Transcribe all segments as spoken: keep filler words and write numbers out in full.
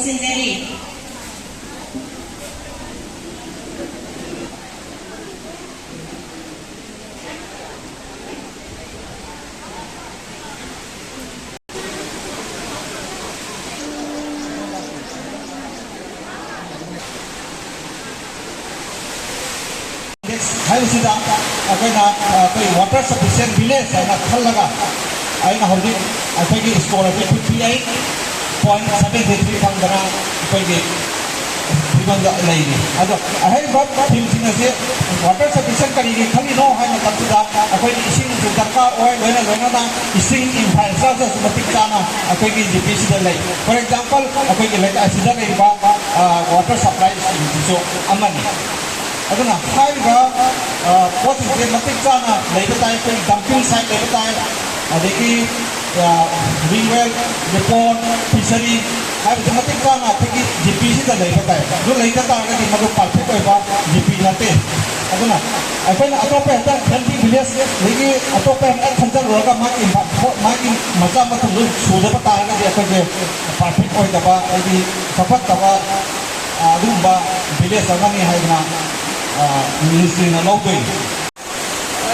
ꯁꯤꯟꯖꯔꯤ꯫ ꯍꯥꯏꯕꯁꯤꯗ ꯑꯩꯈꯣꯏꯅ, ꯑ, ꯑꯩꯈꯣꯏ water sufficient village ꯍꯥꯏꯅ ꯈꯜꯂꯒ ꯑꯩꯅ ꯍꯧꯖꯤꯛ ꯑꯩꯈꯣꯏꯒꯤ score ꯑꯁꯤ fifty eight point seven three ꯐꯪꯗꯅ ꯑꯩꯈꯣꯏꯒꯤ ꯐꯤꯕꯝꯗ ꯂꯩꯔꯤ꯫ ꯑꯗꯣ ꯑꯍꯩꯕ ꯊꯤꯝꯁꯤꯡ ꯑꯁꯤ water sufficient ꯀꯔꯤꯒꯤ ꯈꯜꯂꯤꯅꯣ ꯍꯥꯏꯕ ꯃꯇꯝꯁꯤꯗ ꯑꯩꯈꯣꯏꯒꯤ ꯏꯁꯤꯡꯁꯨ ꯗꯔꯀꯥꯔ ꯑꯣꯏ, ꯂꯣꯏꯅ ꯂꯣꯏꯅꯅ ꯏꯁꯤꯡ infrastructureꯁꯨ ꯃꯇꯤꯛ ꯆꯥꯅ ꯑꯩꯈꯣꯏꯒꯤ ꯖꯤ ꯄꯤꯁꯤꯗ ꯂꯩ꯫ For example, ꯑꯩꯈꯣꯏꯒꯤ ꯂꯩꯀꯥꯏ ꯑꯁꯤꯗ ꯂꯩꯔꯤꯕ, ꯑ, water supplyꯁꯤꯡꯁꯤꯁꯨ ꯑꯃꯅꯤ꯫ ꯑꯗꯨꯅ ꯍꯥꯏꯔꯤꯕ, ꯑ, ꯄꯣꯠꯁꯤꯡꯁꯦ ꯃꯇꯤꯛ ꯆꯥꯅ ꯂꯩꯕ ꯇꯥꯏ, ꯑꯩꯈꯣꯏ dumping site ꯂꯩꯕ ꯇꯥꯏ, ꯑꯗꯒꯤ, ꯑ, wing well, ꯄꯣꯟ, fishery ꯍꯥꯏꯕꯁꯦ ꯃꯇꯤꯛ ꯆꯥꯅ ꯑꯩꯈꯣꯏꯒꯤ ꯖꯤ ꯄꯤꯁꯤꯗ ꯂꯩꯕ ꯇꯥꯏ꯫ ꯑꯗꯨ ꯂꯩꯇ ꯇꯥꯔꯒꯗꯤ ꯃꯗꯨ perfect ꯑꯣꯏꯕ ꯖꯤ ꯄꯤ ꯅꯠꯇꯦ꯫ ꯑꯗꯨꯅ ꯑꯩꯈꯣꯏꯅ ꯑꯇꯣꯞꯄ ꯍꯦꯛꯇ healthy village ꯑꯗꯒꯤ ꯑꯇꯣꯞꯄ ꯍꯦꯛꯇ ꯈꯟꯖꯜꯂꯨꯔꯒ ꯃꯥꯒꯤ ꯏꯝꯄꯥꯛ-, ꯃꯥꯒꯤ ꯃꯆꯥ ꯃꯊꯨꯝꯗꯨ ꯁꯨꯗꯕ ꯇꯥꯔꯒꯗꯤ ꯑꯩꯈꯣꯏꯁꯦ perfect ꯑꯣꯏꯗꯕ, ꯍꯥꯏꯗꯤ ꯆꯥꯎꯈꯠꯇꯕ, ꯑ, ꯑꯗꯨꯒꯨꯝꯕ village ꯑꯃꯅꯤ ꯍꯥꯏꯗꯅ, ꯑ, ministryꯅ ꯂꯧꯗꯣꯏꯅꯤ꯫ ꯑ,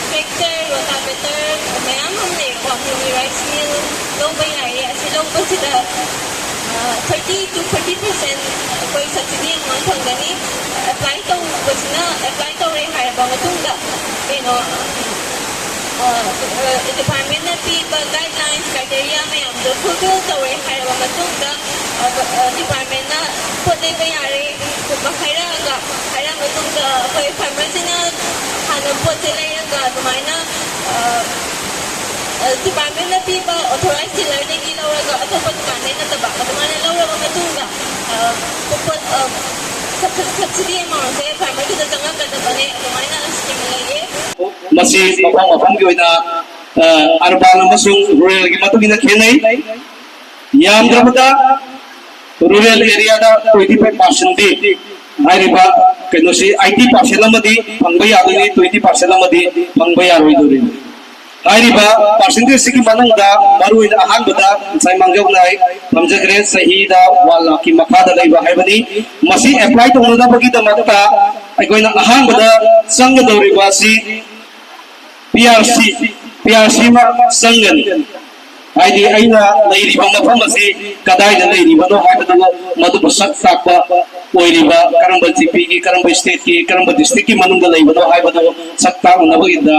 tractor, rotator ꯃꯌꯥꯝ ꯑꯃ ꯂꯩꯌꯦꯀꯣ, mini rice mill ꯂꯧꯕ ꯌꯥꯏꯌꯦ꯫ ꯑꯁꯤ ꯂꯧꯕꯁꯤꯗ, ꯑ, thirty to forty percent ꯑꯩꯈꯣꯏ subsidy amount ꯐꯪꯒꯅꯤ꯫ Apply ꯇꯧꯕꯁꯤꯅ, apply ꯇꯧꯔꯦ ꯍꯥꯏꯔꯕ ꯃꯇꯨꯡꯗ, ꯀꯩꯅꯣ, ꯑ, ꯑ, departmentꯅ ꯄꯤꯕ guidelines, criteria ꯃꯌꯥꯝꯗꯣ fulfill ꯇꯧꯔꯦ ꯍꯥꯏꯔꯕ ꯃꯇꯨꯡꯗ, ꯑ, ꯑ, departmentꯅ ꯄꯣꯠ ꯂꯩꯕ ꯌꯥꯔꯦ ꯍꯥꯏꯔꯛꯑꯒ, ꯍꯥꯏꯔꯛꯑ ꯃꯇꯨꯡꯗ ꯑꯩꯈꯣꯏ farmerꯁꯤꯡꯅ ꯍꯥꯟꯅ ꯄꯣꯠꯁꯦ ꯂꯩꯔꯒ ꯑꯗꯨꯃꯥꯏꯅ, ꯑ, ꯑ, departmentꯅ ꯄꯤꯕ authorized dealerꯗꯒꯤ ꯂꯧꯔꯒ, ꯑꯇꯣꯞꯄ ꯗꯨꯀꯥꯟꯗꯩ ꯅꯠꯇꯕ, ꯑꯗꯨꯃꯥꯏꯅ ꯂꯧꯔꯕ ꯃꯇꯨꯡꯗ, ꯑ, ꯄꯣꯠ, ꯑ, sub-, subsidy amountꯁꯦ farmerꯗꯨꯗ ꯆꯪꯉꯛꯀꯗꯕꯅꯦ꯫ ꯑꯗꯨꯃꯥꯏꯅ scheme ꯂꯩꯌꯦ꯫ ꯃꯁꯤ ꯃꯐꯝ ꯃꯐꯝꯒꯤ ꯑꯣꯏꯅ, ꯑ, urban ꯑꯃꯁꯨꯡ ruralꯒꯤ ꯃꯇꯨꯡ ꯏꯟꯅ ꯈꯦꯠꯅꯩ꯫ ꯌꯥꯝꯗ꯭ꯔꯕꯗ rural areaꯗ twenty five percentꯗꯤ ꯍꯥꯏꯔꯤꯕ ꯀꯩꯅꯣꯁꯤ, eighty percent ꯑꯃꯗꯤ ꯐꯪꯕ ꯌꯥꯗꯣꯏꯅꯤ, twenty percent ꯑꯃꯗꯤ ꯐꯪꯕ ꯌꯥꯔꯣꯏꯗꯣꯔꯤꯅꯤ꯫ ꯍꯥꯏꯔꯤꯕ ꯄꯥꯔꯁꯦꯟꯇꯦꯖꯁꯤꯒꯤ ꯃꯅꯨꯡꯗ ꯃꯔꯨꯑꯣꯏꯅ ꯑꯍꯥꯟꯕꯗ ꯉꯁꯥꯏ ꯃꯥꯡꯖꯧꯅ ꯑꯩ ꯊꯝꯖꯈ꯭ꯔꯦ, ꯆꯍꯤꯗ ꯋꯥꯟ ꯂꯥꯈꯀꯤ ꯃꯈꯥꯗ ꯂꯩꯕ ꯍꯥꯏꯕꯅꯤ꯫ ꯃꯁꯤ ꯑꯦꯄ꯭ꯂꯥꯏ ꯇꯧꯅꯅꯕꯒꯤꯗꯃꯛꯇ ꯑꯩꯈꯣꯏꯅ ꯑꯍꯥꯟꯕꯗ ꯆꯪꯒꯗꯧꯔꯤꯕ ꯑꯁꯤ P R C, P R C ꯑꯃ ꯆꯪꯒꯅꯤ꯫ ꯍꯥꯏꯗꯤ ꯑꯩꯅ ꯂꯩꯔꯤꯕ ꯃꯐꯝ ꯑꯁꯤ ꯀꯗꯥꯏꯗ ꯂꯩꯔꯤꯕꯅꯣ ꯍꯥꯏꯕꯗꯨ, ꯃꯗꯨꯕꯨ ꯁꯛ ꯇꯥꯛꯄ ꯑꯣꯏꯔꯤꯕ ꯀꯔꯝꯕ ꯖꯤ ꯄꯤꯒꯤ, ꯀꯔꯝꯕ ꯁ꯭ꯇꯦꯠꯀꯤ, ꯀꯔꯝꯕ ꯗꯤꯁꯇ꯭ꯔꯤꯛꯀꯤ ꯃꯅꯨꯡꯗ ꯂꯩꯕꯅꯣ ꯍꯥꯏꯕꯗꯨ ꯁꯛ ꯇꯥꯛꯅꯅꯕꯒꯤꯗ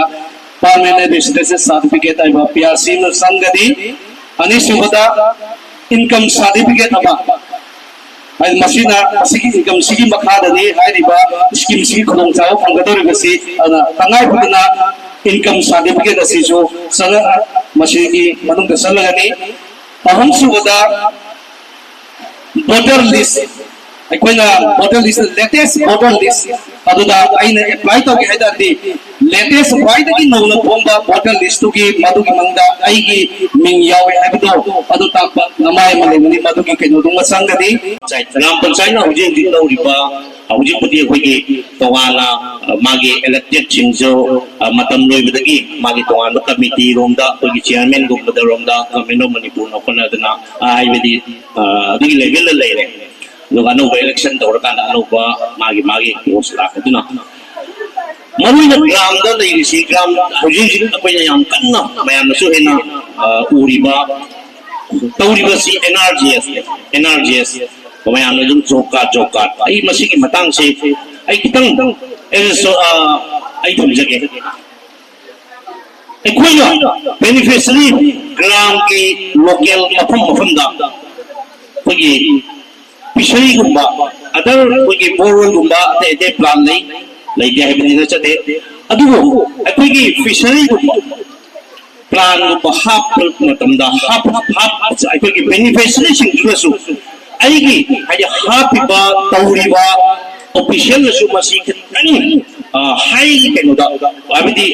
ꯄꯥꯔꯃꯦꯅꯦꯟ ꯔꯦꯁꯤꯗꯦꯟꯁꯤꯌꯦꯜ ꯁꯥꯔꯇꯤꯐꯤꯀꯦꯠ ꯍꯥꯏꯕ ꯄꯤ ꯑꯥꯔ ꯁꯤ ꯑꯃ ꯆꯪꯒꯅꯤ꯫ ꯑꯅꯤꯁꯨꯕꯗ ꯏꯟꯀꯝ ꯁꯥꯔꯇꯤꯐꯤꯀꯦꯠ ꯑꯃ, ꯍꯥꯏꯗꯤ ꯃꯁꯤꯅ, ꯃꯁꯤꯒꯤ ꯏꯟꯀꯝꯁꯤꯒꯤ ꯃꯈꯥꯗꯅꯤ ꯍꯥꯏꯔꯤꯕ ꯁ꯭ꯀꯤꯝꯁꯤꯒꯤ ꯈꯨꯗꯣꯡꯆꯥꯕ ꯐꯪꯒꯗꯧꯔꯤꯕꯁꯤ꯫ ꯑꯗꯨꯅ ꯇꯉꯥꯏ ꯐꯗꯅ ꯏꯟꯀꯝ ꯁꯥꯔꯇꯤꯐꯤꯀꯦꯠ ꯑꯁꯤꯁꯨ ꯆꯪꯉ-, ꯃꯁꯤꯒꯤ ꯃꯅꯨꯡꯗ ꯆꯜꯂꯒꯅꯤ꯫ ꯑꯍꯨꯝꯁꯨꯕꯗ ꯚꯣꯇꯔ ꯂꯤꯁ, ꯑꯩꯈꯣꯏꯅ ꯚꯣꯇꯔ ꯂꯤꯁ, ꯂꯦꯇꯦꯁ ꯚꯣꯇꯔ ꯂꯤꯁ ꯑꯗꯨꯗ ꯑꯩꯅ ꯑꯦꯄ꯭ꯂꯥꯏ ꯇꯧꯒꯦ ꯍꯥꯏ ꯇꯥꯔꯗꯤ, ꯂꯦꯇꯦꯁ ꯈ꯭ꯋꯥꯏꯗꯒꯤ ꯅꯧꯅ ꯐꯣꯡꯕ ꯚꯣꯇꯔ ꯂꯤꯁꯇꯨꯒꯤ, ꯃꯗꯨꯒꯤ ꯃꯅꯨꯡꯗ ꯑꯩꯒꯤ ꯃꯤꯡ ꯌꯥꯎꯋꯦ ꯍꯥꯏꯕꯗꯣ ꯑꯗꯨ ꯇꯥꯛꯄ ꯅꯃꯥꯏ ꯑꯃ ꯂꯩꯕꯅꯤ, ꯃꯗꯨꯒꯤ ꯀꯩꯅꯣꯗꯨꯃ ꯆꯪꯒꯅꯤ꯫ ꯉꯁꯥꯏ ꯒ꯭ꯔꯥꯝ ꯄꯟꯆꯥꯌꯠꯅ ꯍꯧꯖꯤꯛ ꯍꯧꯖꯤꯛ ꯂꯧꯔꯤꯕ, ꯍꯧꯖꯤꯛꯄꯨꯗꯤ ꯑꯩꯈꯣꯏꯒꯤ ꯇꯣꯉꯥꯟꯅ, ꯑ, ꯃꯥꯒꯤ ꯏꯂꯦꯛꯇꯦꯠꯁꯤꯡꯁꯨ, ꯑ, ꯃꯇꯝ ꯂꯣꯏꯕꯗꯒꯤ ꯃꯥꯒꯤ ꯇꯣꯉꯥꯟꯕ ꯀꯃꯤꯇꯤꯔꯣꯝꯗ, ꯑꯩꯈꯣꯏꯒꯤ ꯆꯤꯌꯥꯔꯃꯦꯟꯒꯨꯝꯕꯗꯔꯣꯝꯗ, Government of ꯃꯅꯤꯄꯨꯔꯅ ꯍꯣꯠꯅꯗꯅ, ꯑ, ꯍꯥꯏꯕꯗꯤ, ꯑ, ꯑꯗꯨꯒꯤ ꯂꯦꯚꯦꯜꯗ ꯂꯩꯔꯦ꯫ ꯑꯗꯨꯒ ꯑꯅꯧꯕ ꯏꯂꯦꯛꯁꯟ ꯇꯧꯔꯀꯥꯟꯗ ꯑꯅꯧꯕ ꯃꯥꯒꯤ ꯃꯥꯒꯤ ꯄꯣꯁ ꯂꯥꯛꯀꯗꯨꯅ, ꯃꯔꯨꯑꯣꯏꯅ ꯒ꯭ꯔꯥꯝꯗ ꯂꯩꯔꯤꯁꯤ, ꯒ꯭ꯔꯥꯝ ꯍꯧꯖꯤꯛ ꯍꯧꯖꯤꯛ ꯑꯩꯈꯣꯏꯅ ꯌꯥꯝ ꯀꯟꯅ ꯃꯌꯥꯝꯅꯁꯨ ꯍꯦꯟꯅ, ꯑ, ꯎꯔꯤꯕ, ꯇꯧꯔꯤꯕꯁꯤ N R G S, N R G S, ꯃꯌꯥꯝꯅ ꯑꯗꯨꯝ ꯖꯣꯕ ꯀꯥꯔꯗ, ꯖꯣꯕ ꯀꯥꯔꯗ꯫ ꯑꯩ ꯃꯁꯤꯒꯤ ꯃꯇꯥꯡꯁꯦ ꯑꯩ ꯈꯤꯇꯪ, ꯑ, ꯑꯩ ꯊꯝꯖꯒꯦ꯫ ꯑꯩꯈꯣꯏꯅ ꯕꯦꯅꯤꯐꯤꯁꯔꯤ ꯒ꯭ꯔꯥꯝꯒꯤ ꯂꯣꯀꯦꯜ ꯃꯐꯝ ꯃꯐꯝꯗ ꯑꯩꯈꯣꯏꯒꯤ ꯐꯤꯁꯔꯤꯒꯨꯝꯕ, ꯑꯗꯔ ꯑꯩꯈꯣꯏꯒꯤ ꯕꯣꯔꯋꯦꯜꯒꯨꯝꯕ ꯑꯇꯩ ꯑꯇꯩ ꯄ꯭ꯂꯥꯟ ꯂꯩ, ꯂꯩꯇꯦ ꯍꯥꯏꯕꯗꯤ ꯅꯠꯆꯗꯦ꯫ ꯑꯗꯨꯕꯨ ꯑꯩꯈꯣꯏꯒꯤ ꯐꯤꯁꯔꯤꯒꯨꯝꯕ ꯄ꯭ꯂꯥꯟꯒꯨꯝꯕ ꯍꯥꯞꯄ ꯃꯇꯝꯗ ꯍꯥꯞ-, ꯍꯥꯞ-, ꯑꯩꯈꯣꯏꯒꯤ ꯕꯦꯅꯤꯐꯤꯁꯔꯤꯁꯤꯡꯗꯨꯅꯁꯨ ꯑꯩꯒꯤ, ꯍꯥꯏꯗꯤ, ꯍꯥꯞꯄꯤꯕ, ꯇꯧꯔꯤꯕ ꯑꯣꯐꯤꯁꯤꯌꯦꯜꯅꯁꯨ ꯃꯁꯤ ꯈꯤꯇꯪ, ꯑ, ꯍꯥꯏ ꯀꯩꯅꯣꯗ, ꯍꯥꯏꯕꯗꯤ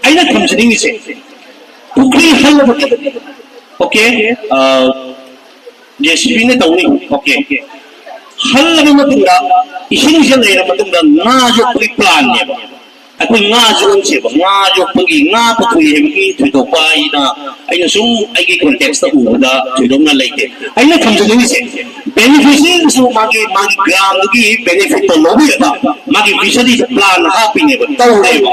ꯑꯩꯅ ꯊꯝꯖꯅꯤꯡꯉꯤꯁꯦ, ꯄꯨꯈ꯭ꯔꯤ ꯍꯜꯂꯕꯗꯤ, ꯑꯣꯀꯦ, ꯑ, ꯖꯦ ꯁꯤ ꯕꯤꯅ ꯇꯧꯅꯤ, ꯑꯣꯀꯦ, ꯍꯜꯂꯕ ꯃꯇꯨꯡꯗ, ꯏꯁꯤꯡꯁꯦ ꯂꯩꯔ ꯃꯇꯨꯡꯗ ꯉꯥ ꯌꯣꯛꯄꯒꯤ ꯄ꯭ꯂꯥꯟꯅꯦꯕ꯫ ꯑꯩꯈꯣꯏ ꯉꯥꯁꯨ ꯌꯣꯛꯁꯦꯕ, ꯉꯥ ꯌꯣꯛꯄꯒꯤ, ꯉꯥ ꯄꯨꯊꯣꯛꯏ ꯍꯥꯏꯕꯒꯤ ꯊꯣꯏꯗꯣꯛꯄ ꯑꯩꯅ, ꯑꯩꯅ ꯁꯨꯝ ꯑꯩꯒꯤ ꯀꯣꯟꯇꯦꯛꯁꯇ ꯎꯕꯗ ꯊꯣꯏꯗꯣꯛꯅ ꯂꯩꯇꯦ꯫ ꯑꯩꯅ ꯊꯝꯖꯅꯤꯡꯉꯤꯁꯦ, ꯕꯦꯅꯤꯐꯤꯁꯔꯤꯁꯨ ꯃꯥꯒꯤ, ꯃꯥꯒꯤ ꯒ꯭ꯔꯥꯝꯗꯨꯒꯤ ꯕꯦꯅꯤꯐꯤꯠꯇꯣ ꯂꯧꯕꯤꯔꯒ ꯃꯥꯒꯤ ꯐꯤꯁꯔꯤ ꯄ꯭ꯂꯥꯟ ꯍꯥꯞꯄꯤꯅꯦꯕ, ꯇꯧꯔꯦꯕ꯫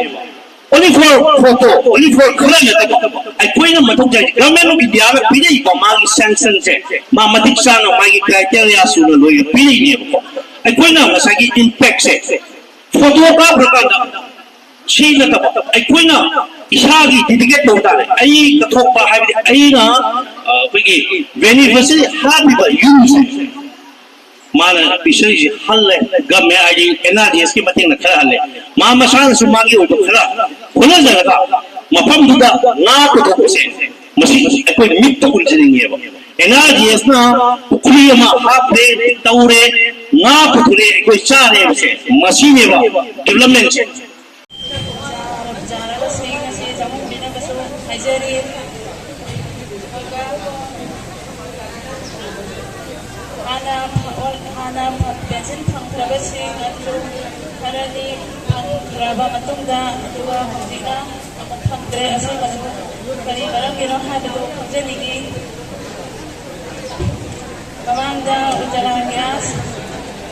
Only four photo, only four ꯈꯔ ꯅꯠꯇꯕ, ꯑꯩꯈꯣꯏꯅ ꯃꯊꯧ ꯇꯥꯏꯁꯦ ꯒꯚꯔꯟꯃꯦꯟ ꯑꯣꯐ ꯏꯟꯗꯤꯌꯥꯅ ꯄꯤꯔꯛꯏꯕ ꯃꯥꯒꯤ ꯁꯦꯡꯁꯟꯁꯦ, ꯃꯥ ꯃꯇꯤꯛ ꯆꯥꯅ ꯃꯥꯒꯤ ꯀ꯭ꯔꯥꯏꯇꯦꯔꯤꯌꯥ ꯁꯨꯅ ꯂꯣꯏꯅ ꯄꯤꯔꯛꯏꯅꯦꯕꯀꯣ꯫ ꯑꯩꯈꯣꯏꯅ ꯉꯁꯥꯏꯒꯤ ꯏꯝꯄꯦꯛꯁꯦ ꯐꯣꯇꯣ ꯀꯥꯞꯈ꯭ꯔꯀꯥꯟꯗ ꯁꯤ ꯅꯠꯇꯕ, ꯑꯩꯈꯣꯏꯅ ꯏꯁꯥꯒꯤ ꯗꯤꯗꯤꯀꯦꯠ ꯇꯧ ꯇꯥꯔꯦ꯫ ꯑꯩ ꯀꯠꯊꯣꯛꯄ ꯍꯥꯏꯕꯗꯤ ꯑꯩꯅ, ꯑ, ꯑꯩꯈꯣꯏꯒꯤ ꯕꯦꯅꯤꯐꯤꯁꯔꯤ ꯍꯥꯞꯄꯤꯕ ꯌꯨꯝꯁꯦ ꯃꯥꯅ ꯐꯤꯁꯔꯤꯁꯦ ꯍꯜꯂꯦ, ꯒꯝꯃꯦ ꯍꯥꯏꯗꯤ ꯑꯦꯟ ꯑꯥꯔ ꯗꯤ ꯑꯦꯁꯀꯤ ꯃꯇꯦꯡꯅ ꯈꯔ ꯍꯜꯂꯦ꯫ ꯃꯥ ꯃꯁꯥꯅꯁꯨ ꯃꯥꯒꯤ ꯑꯣꯏꯕ ꯈꯔ ꯍꯣꯠꯅꯖꯔꯒ ꯃꯐꯝꯗꯨꯗ ꯉꯥ ꯄꯨꯊꯣꯛꯄꯁꯦ, ꯃꯁꯤ ꯑꯩꯈꯣꯏ ꯃꯤꯠꯇ ꯎꯖꯅꯤꯡꯉꯦꯕ꯫ ꯑꯦꯟ ꯑꯥꯔ ꯗꯤ ꯑꯦꯁꯅ ꯄꯨꯈ꯭ꯔꯤ ꯑꯃ ꯍꯥꯞꯈ꯭ꯔꯦ, ꯇꯧꯔꯦ, ꯉꯥ ꯄꯨꯊꯣꯛꯑꯦ, ꯑꯩꯈꯣꯏ ꯆꯥꯔꯦ ꯍꯥꯏꯕꯁꯦ, ꯃꯁꯤꯅꯦꯕ ꯗꯤꯕꯂꯞꯃꯦꯟꯁꯦ꯫ ꯆꯥꯔꯕꯁꯤꯡ ꯑꯁꯤ ꯆꯥꯍꯟꯕꯤꯅꯕꯁꯨ ꯍꯥꯏꯖꯔꯤ꯫ ꯍꯥꯟꯅ ꯐ-, ꯍꯥꯟꯅ ꯐ-, ꯄꯦꯟꯁꯤꯟ ꯐꯪꯈ꯭ꯔꯕꯁꯤꯡ ꯑꯗꯨ ꯈꯔꯗꯤ ꯐꯪꯈ꯭ꯔꯕ ꯃꯇꯨꯡꯗ, ꯑꯗꯨꯒ ꯍꯧꯖꯤꯛꯅ ꯑꯃꯨꯛ ꯐꯪꯗ꯭ꯔꯦ꯫ ꯑꯁꯤꯃꯁꯨ ꯀꯔꯤ ꯃꯔꯝꯒꯤꯅꯣ ꯍꯥꯏꯕꯗꯨ ꯈꯪꯖꯅꯤꯡꯏ꯫ ꯃꯃꯥꯡꯗ ꯎꯖꯥꯂꯥ ꯒ꯭ꯌꯥꯁ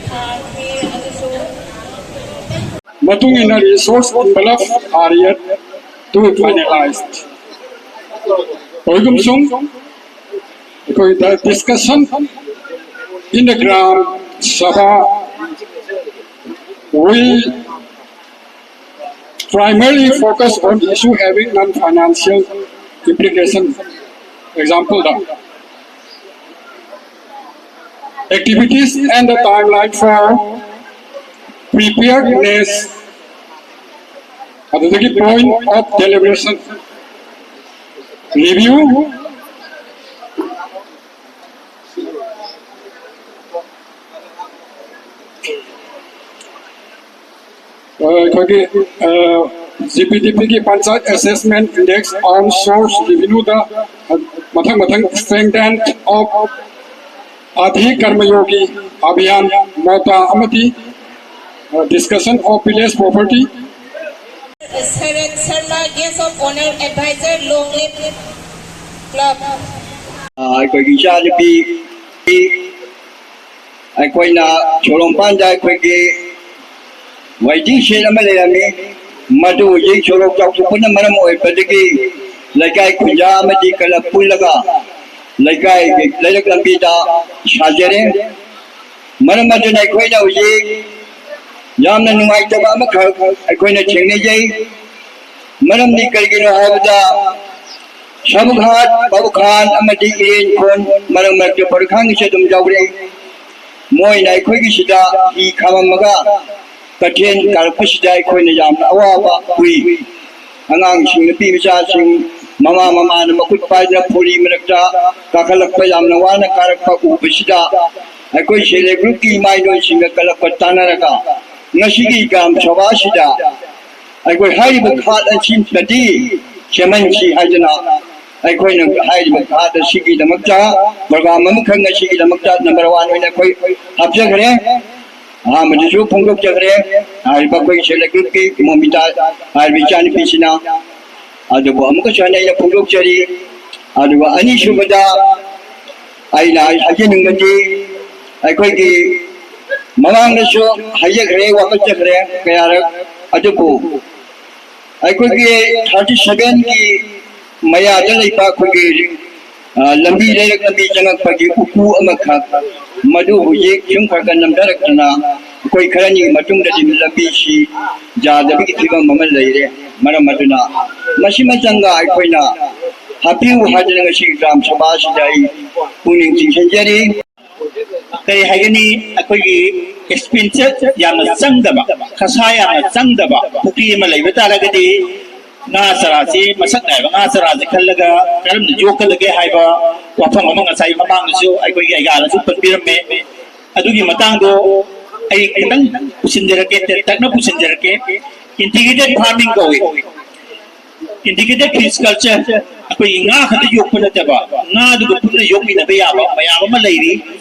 ꯊꯥꯈꯤ, ꯑꯗꯨꯁꯨ ꯃꯇꯨꯡ ꯏꯟꯅ resource envelope are yet to finalized. ꯑꯣꯏꯒꯨꯝꯁꯨꯡ, ꯑꯩꯈꯣꯏ the discussion in the Gram Sabha will primarily focus on issue having non-financial implication. Example, the activities and the timeline for preparedness ꯑꯗꯨꯗꯒꯤ point of deliberation, review, ꯑ, ꯑꯩꯈꯣꯏꯒꯤ, ꯑ, G P ꯗꯤ ꯄꯤꯒꯤ Panchayat Assessment Index on Source Revenue-ꯗ ꯃꯊꯪ ꯃꯊꯪ strengthen of Adhi Karmayogi Abhiyan, MOTA ꯑꯃꯗꯤ, ꯑ, discussion of village property, Sarat Sharma, Guest of Honor, Advisor, Long Live Club. ꯑꯩꯈꯣꯏꯒꯤ ꯏꯆꯥꯅꯨꯄꯤ, ꯑꯩꯈꯣꯏꯅ ꯁꯣꯔꯣꯡꯄꯥꯟꯗ ꯑꯩꯈꯣꯏꯒꯤ ꯋꯦꯇꯤꯡ ꯁꯦꯗ ꯑꯃ ꯂꯩꯔꯝꯃꯤ꯫ ꯃꯗꯨ ꯍꯧꯖꯤꯛ ꯁꯣꯔꯣꯛ ꯆꯥꯎꯊꯣꯛꯄꯅ ꯃꯔꯝ ꯑꯣꯏꯕꯗꯒꯤ ꯂꯩꯀꯥꯏ ꯈꯨꯟꯖꯥ ꯑꯃꯗꯤ ꯀꯂꯕ ꯄꯨꯜꯂꯒ ꯂꯩꯀꯥꯏꯒꯤ ꯂꯩꯔꯛ ꯂꯝꯕꯤꯗ ꯁꯥꯖꯔꯦ꯫ ꯃꯔꯝ ꯑꯗꯨꯅ ꯑꯩꯈꯣꯏꯅ ꯍꯧꯖꯤꯛ ꯌꯥꯝꯅ ꯅꯨꯡꯉꯥꯏꯇꯕ ꯑꯃꯈꯛ ꯑꯩꯈꯣꯏꯅ ꯊꯦꯡꯅꯖꯩ꯫ ꯃꯔꯝꯗꯤ ꯀꯔꯤꯒꯤꯅꯣ ꯍꯥꯏꯕꯗ ꯁꯕꯨꯈꯥꯠ, ꯕꯕꯨꯈꯥꯟ ꯑꯃꯗꯤ ꯏꯔꯦꯟꯈꯣꯟ ꯃꯔꯛ ꯃꯔꯛꯇ ꯄꯔꯈꯥꯡꯒꯤꯁꯨ ꯑꯗꯨꯝ ꯌꯥꯎꯔꯛꯏ꯫ ꯃꯣꯏꯅ ꯑꯩꯈꯣꯏꯒꯤꯁꯤꯗ ꯍꯤ ꯈꯥꯝꯃꯝꯃꯒ ꯀꯩꯊꯦꯜ ꯀꯥꯔꯛꯄꯁꯤꯗ ꯑꯩꯈꯣꯏꯅ ꯌꯥꯝꯅ ꯑꯋꯥꯕ ꯎꯏ꯫ ꯑꯉꯥꯡꯁꯤꯡ, ꯅꯨꯄꯤ ꯃꯆꯥꯁꯤꯡ, ꯃꯃꯥ ꯃꯃꯥꯅ ꯃꯈꯨꯠ ꯄꯥꯏꯗꯨꯅ ꯐꯨꯔꯤ ꯃꯔꯛꯇ ꯀꯥꯈꯠꯂꯛꯄ, ꯌꯥꯝꯅ ꯋꯥꯅ ꯀꯥꯔꯛꯄ ꯎꯕꯁꯤꯗ ꯑꯩꯈꯣꯏ ꯁꯦꯜꯐ ꯍꯦꯜꯞ ꯒ꯭ꯔꯨꯞꯀꯤ ꯏꯃꯥ ꯏꯕꯦꯟꯁꯤꯡꯒ ꯀꯂꯕꯀ ꯇꯥꯟꯅꯔꯒ ꯉꯁꯤꯒꯤ ꯒ꯭ꯔꯥꯝ ꯁꯚꯥꯁꯤꯗ ꯑꯩꯈꯣꯏ ꯍꯥꯏꯔꯤꯕ ꯈꯥꯠ ꯑꯁꯤꯃꯗꯤ ꯁꯦꯝꯍꯟꯁꯤ ꯍꯥꯏꯗꯨꯅ ꯑꯩꯈꯣꯏꯅ ꯍꯥꯏꯔꯤꯕ ꯈꯥꯠ ꯑꯁꯤꯒꯤꯗꯃꯛꯇ ꯄ꯭ꯔꯣꯒ꯭ꯔꯥꯝ ꯑꯃꯈꯛ ꯉꯁꯤꯒꯤꯗꯃꯛꯇ ꯅꯝꯕꯔ ꯋꯥꯟ ꯑꯣꯏꯅ ꯑꯩꯈꯣꯏ ꯍꯥꯞꯆꯈ꯭ꯔꯦ꯫ ꯑꯍꯥꯟꯕꯗꯁꯨ ꯐꯣꯡꯗꯣꯛꯆꯈ꯭ꯔꯦ꯫ ꯍꯥꯏꯔꯤꯕ ꯑꯩꯈꯣꯏꯒꯤ ꯁꯦꯜꯐ ꯍꯦꯜꯞ ꯒ꯭ꯔꯨꯞꯀꯤ ꯃꯣꯃꯤꯇꯥ ꯍꯥꯏꯔꯤꯕ ꯏꯆꯥꯅꯨꯄꯤꯁꯤꯅ꯫ ꯑꯗꯨꯕꯨ ꯑꯃꯨꯛꯀꯁꯨ ꯍꯟꯅ ꯑꯩꯅ ꯐꯣꯡꯗꯣꯛꯆꯔꯤ꯫ ꯑꯗꯨꯒ ꯑꯅꯤꯁꯨꯕꯗ ꯑꯩꯅ ꯍꯥꯏꯖꯅꯤꯡꯕꯗꯤ ꯑꯩꯈꯣꯏꯒꯤ ꯃꯃꯥꯡꯗꯁꯨ ꯍꯥꯏꯖꯈ꯭ꯔꯦ, ꯋꯥꯀꯠꯆꯈ꯭ꯔꯦ ꯀꯌꯥꯔꯛ꯫ ꯑꯗꯨꯕꯨ ꯑꯩꯈꯣꯏꯒꯤ ꯊꯥꯔꯇꯤ ꯁꯚꯦꯟꯒꯤ ꯃꯌꯥꯗ ꯂꯩꯕ ꯑꯩꯈꯣꯏꯒꯤ, ꯑ, ꯂꯝꯕꯤ, ꯂꯩꯔꯛ ꯂꯝꯕꯤ ꯆꯪꯉꯛꯄꯒꯤ ꯎꯀꯨ ꯑꯃꯈꯛ, ꯃꯗꯨ ꯍꯧꯖꯤꯛ ꯁꯨꯝ ꯈꯔ ꯈꯔ ꯅꯝꯊꯔꯛꯇꯅ ꯑꯩꯈꯣꯏ ꯈꯔꯅꯤꯒꯤ ꯃꯇꯨꯡꯗꯗꯤ ꯂꯝꯕꯤꯁꯤ ꯌꯥꯗꯕꯒꯤ ꯐꯤꯕꯝ ꯑꯃ ꯂꯩꯔꯦ꯫ ꯃꯔꯝ ꯑꯗꯨꯅ ꯃꯁꯤꯃꯇꯪꯒ ꯑꯩꯈꯣꯏꯅ ꯍꯥꯞꯄꯤꯌꯨ ꯍꯥꯏꯗꯅ ꯉꯁꯤ ꯒ꯭ꯔꯥꯝ ꯁꯚꯥ ꯑꯁꯤꯗ ꯑꯩ ꯄꯨꯛꯅꯤꯡ ꯆꯤꯡꯁꯤꯟꯖꯔꯤ꯫ ꯀꯔꯤ ꯍꯥꯏꯒꯅꯤ, ꯑꯩꯈꯣꯏꯒꯤ ꯑꯦꯛꯁꯄꯦꯟꯗꯤꯆꯔ ꯌꯥꯝꯅ ꯆꯪꯗꯕ, ꯈꯁꯥ ꯌꯥꯝꯅ ꯆꯪꯗꯕ ꯄꯨꯈ꯭ꯔꯤ ꯑꯃ ꯂꯩꯕ ꯇꯥꯔꯒꯗꯤ ꯉꯥ ꯆꯔꯥꯁꯤ, ꯃꯁꯛ ꯅꯥꯏꯕ ꯉꯥ ꯆꯔꯥꯁꯤ ꯈꯜꯂꯒ ꯀꯔꯝꯅ ꯌꯣꯛꯀꯗꯒꯦ ꯍꯥꯏꯕ ꯋꯥꯐꯝ ꯑꯃ ꯉꯁꯥꯏ ꯃꯃꯥꯡꯗꯁꯨ ꯑꯩꯈꯣꯏꯒꯤ ꯑꯩꯒꯥꯅꯁꯨ ꯄꯟꯕꯤꯔꯝꯃꯦ꯫ ꯑꯗꯨꯒꯤ ꯃꯇꯥꯡꯗꯣ ꯑꯩ ꯈꯤꯇꯪ ꯄꯨꯁꯤꯟꯖꯔꯛꯀꯦ, ꯇꯦꯟꯇꯛꯅ ꯄꯨꯁꯤꯟꯖꯔꯛꯀꯦ꯫ ꯏꯟꯇꯤꯒ꯭ꯔꯦꯇꯦꯠ ꯐꯥꯔꯃꯤꯡ ꯀꯧꯏ꯫ ꯏꯟꯇꯤꯒ꯭ꯔꯦꯇꯦꯠ ꯐꯤꯁ ꯀꯜꯆꯔ, ꯑꯩꯈꯣꯏꯒꯤ ꯉꯥ ꯈꯛꯇ ꯌꯣꯛꯄ ꯅꯠꯇꯕ, ꯉꯥꯗꯨꯒ ꯄꯨꯟꯅ ꯌꯣꯛꯃꯤꯟꯅꯕ ꯌꯥꯕ ꯃꯌꯥꯝ ꯑꯃ ꯂꯩꯔꯤ꯫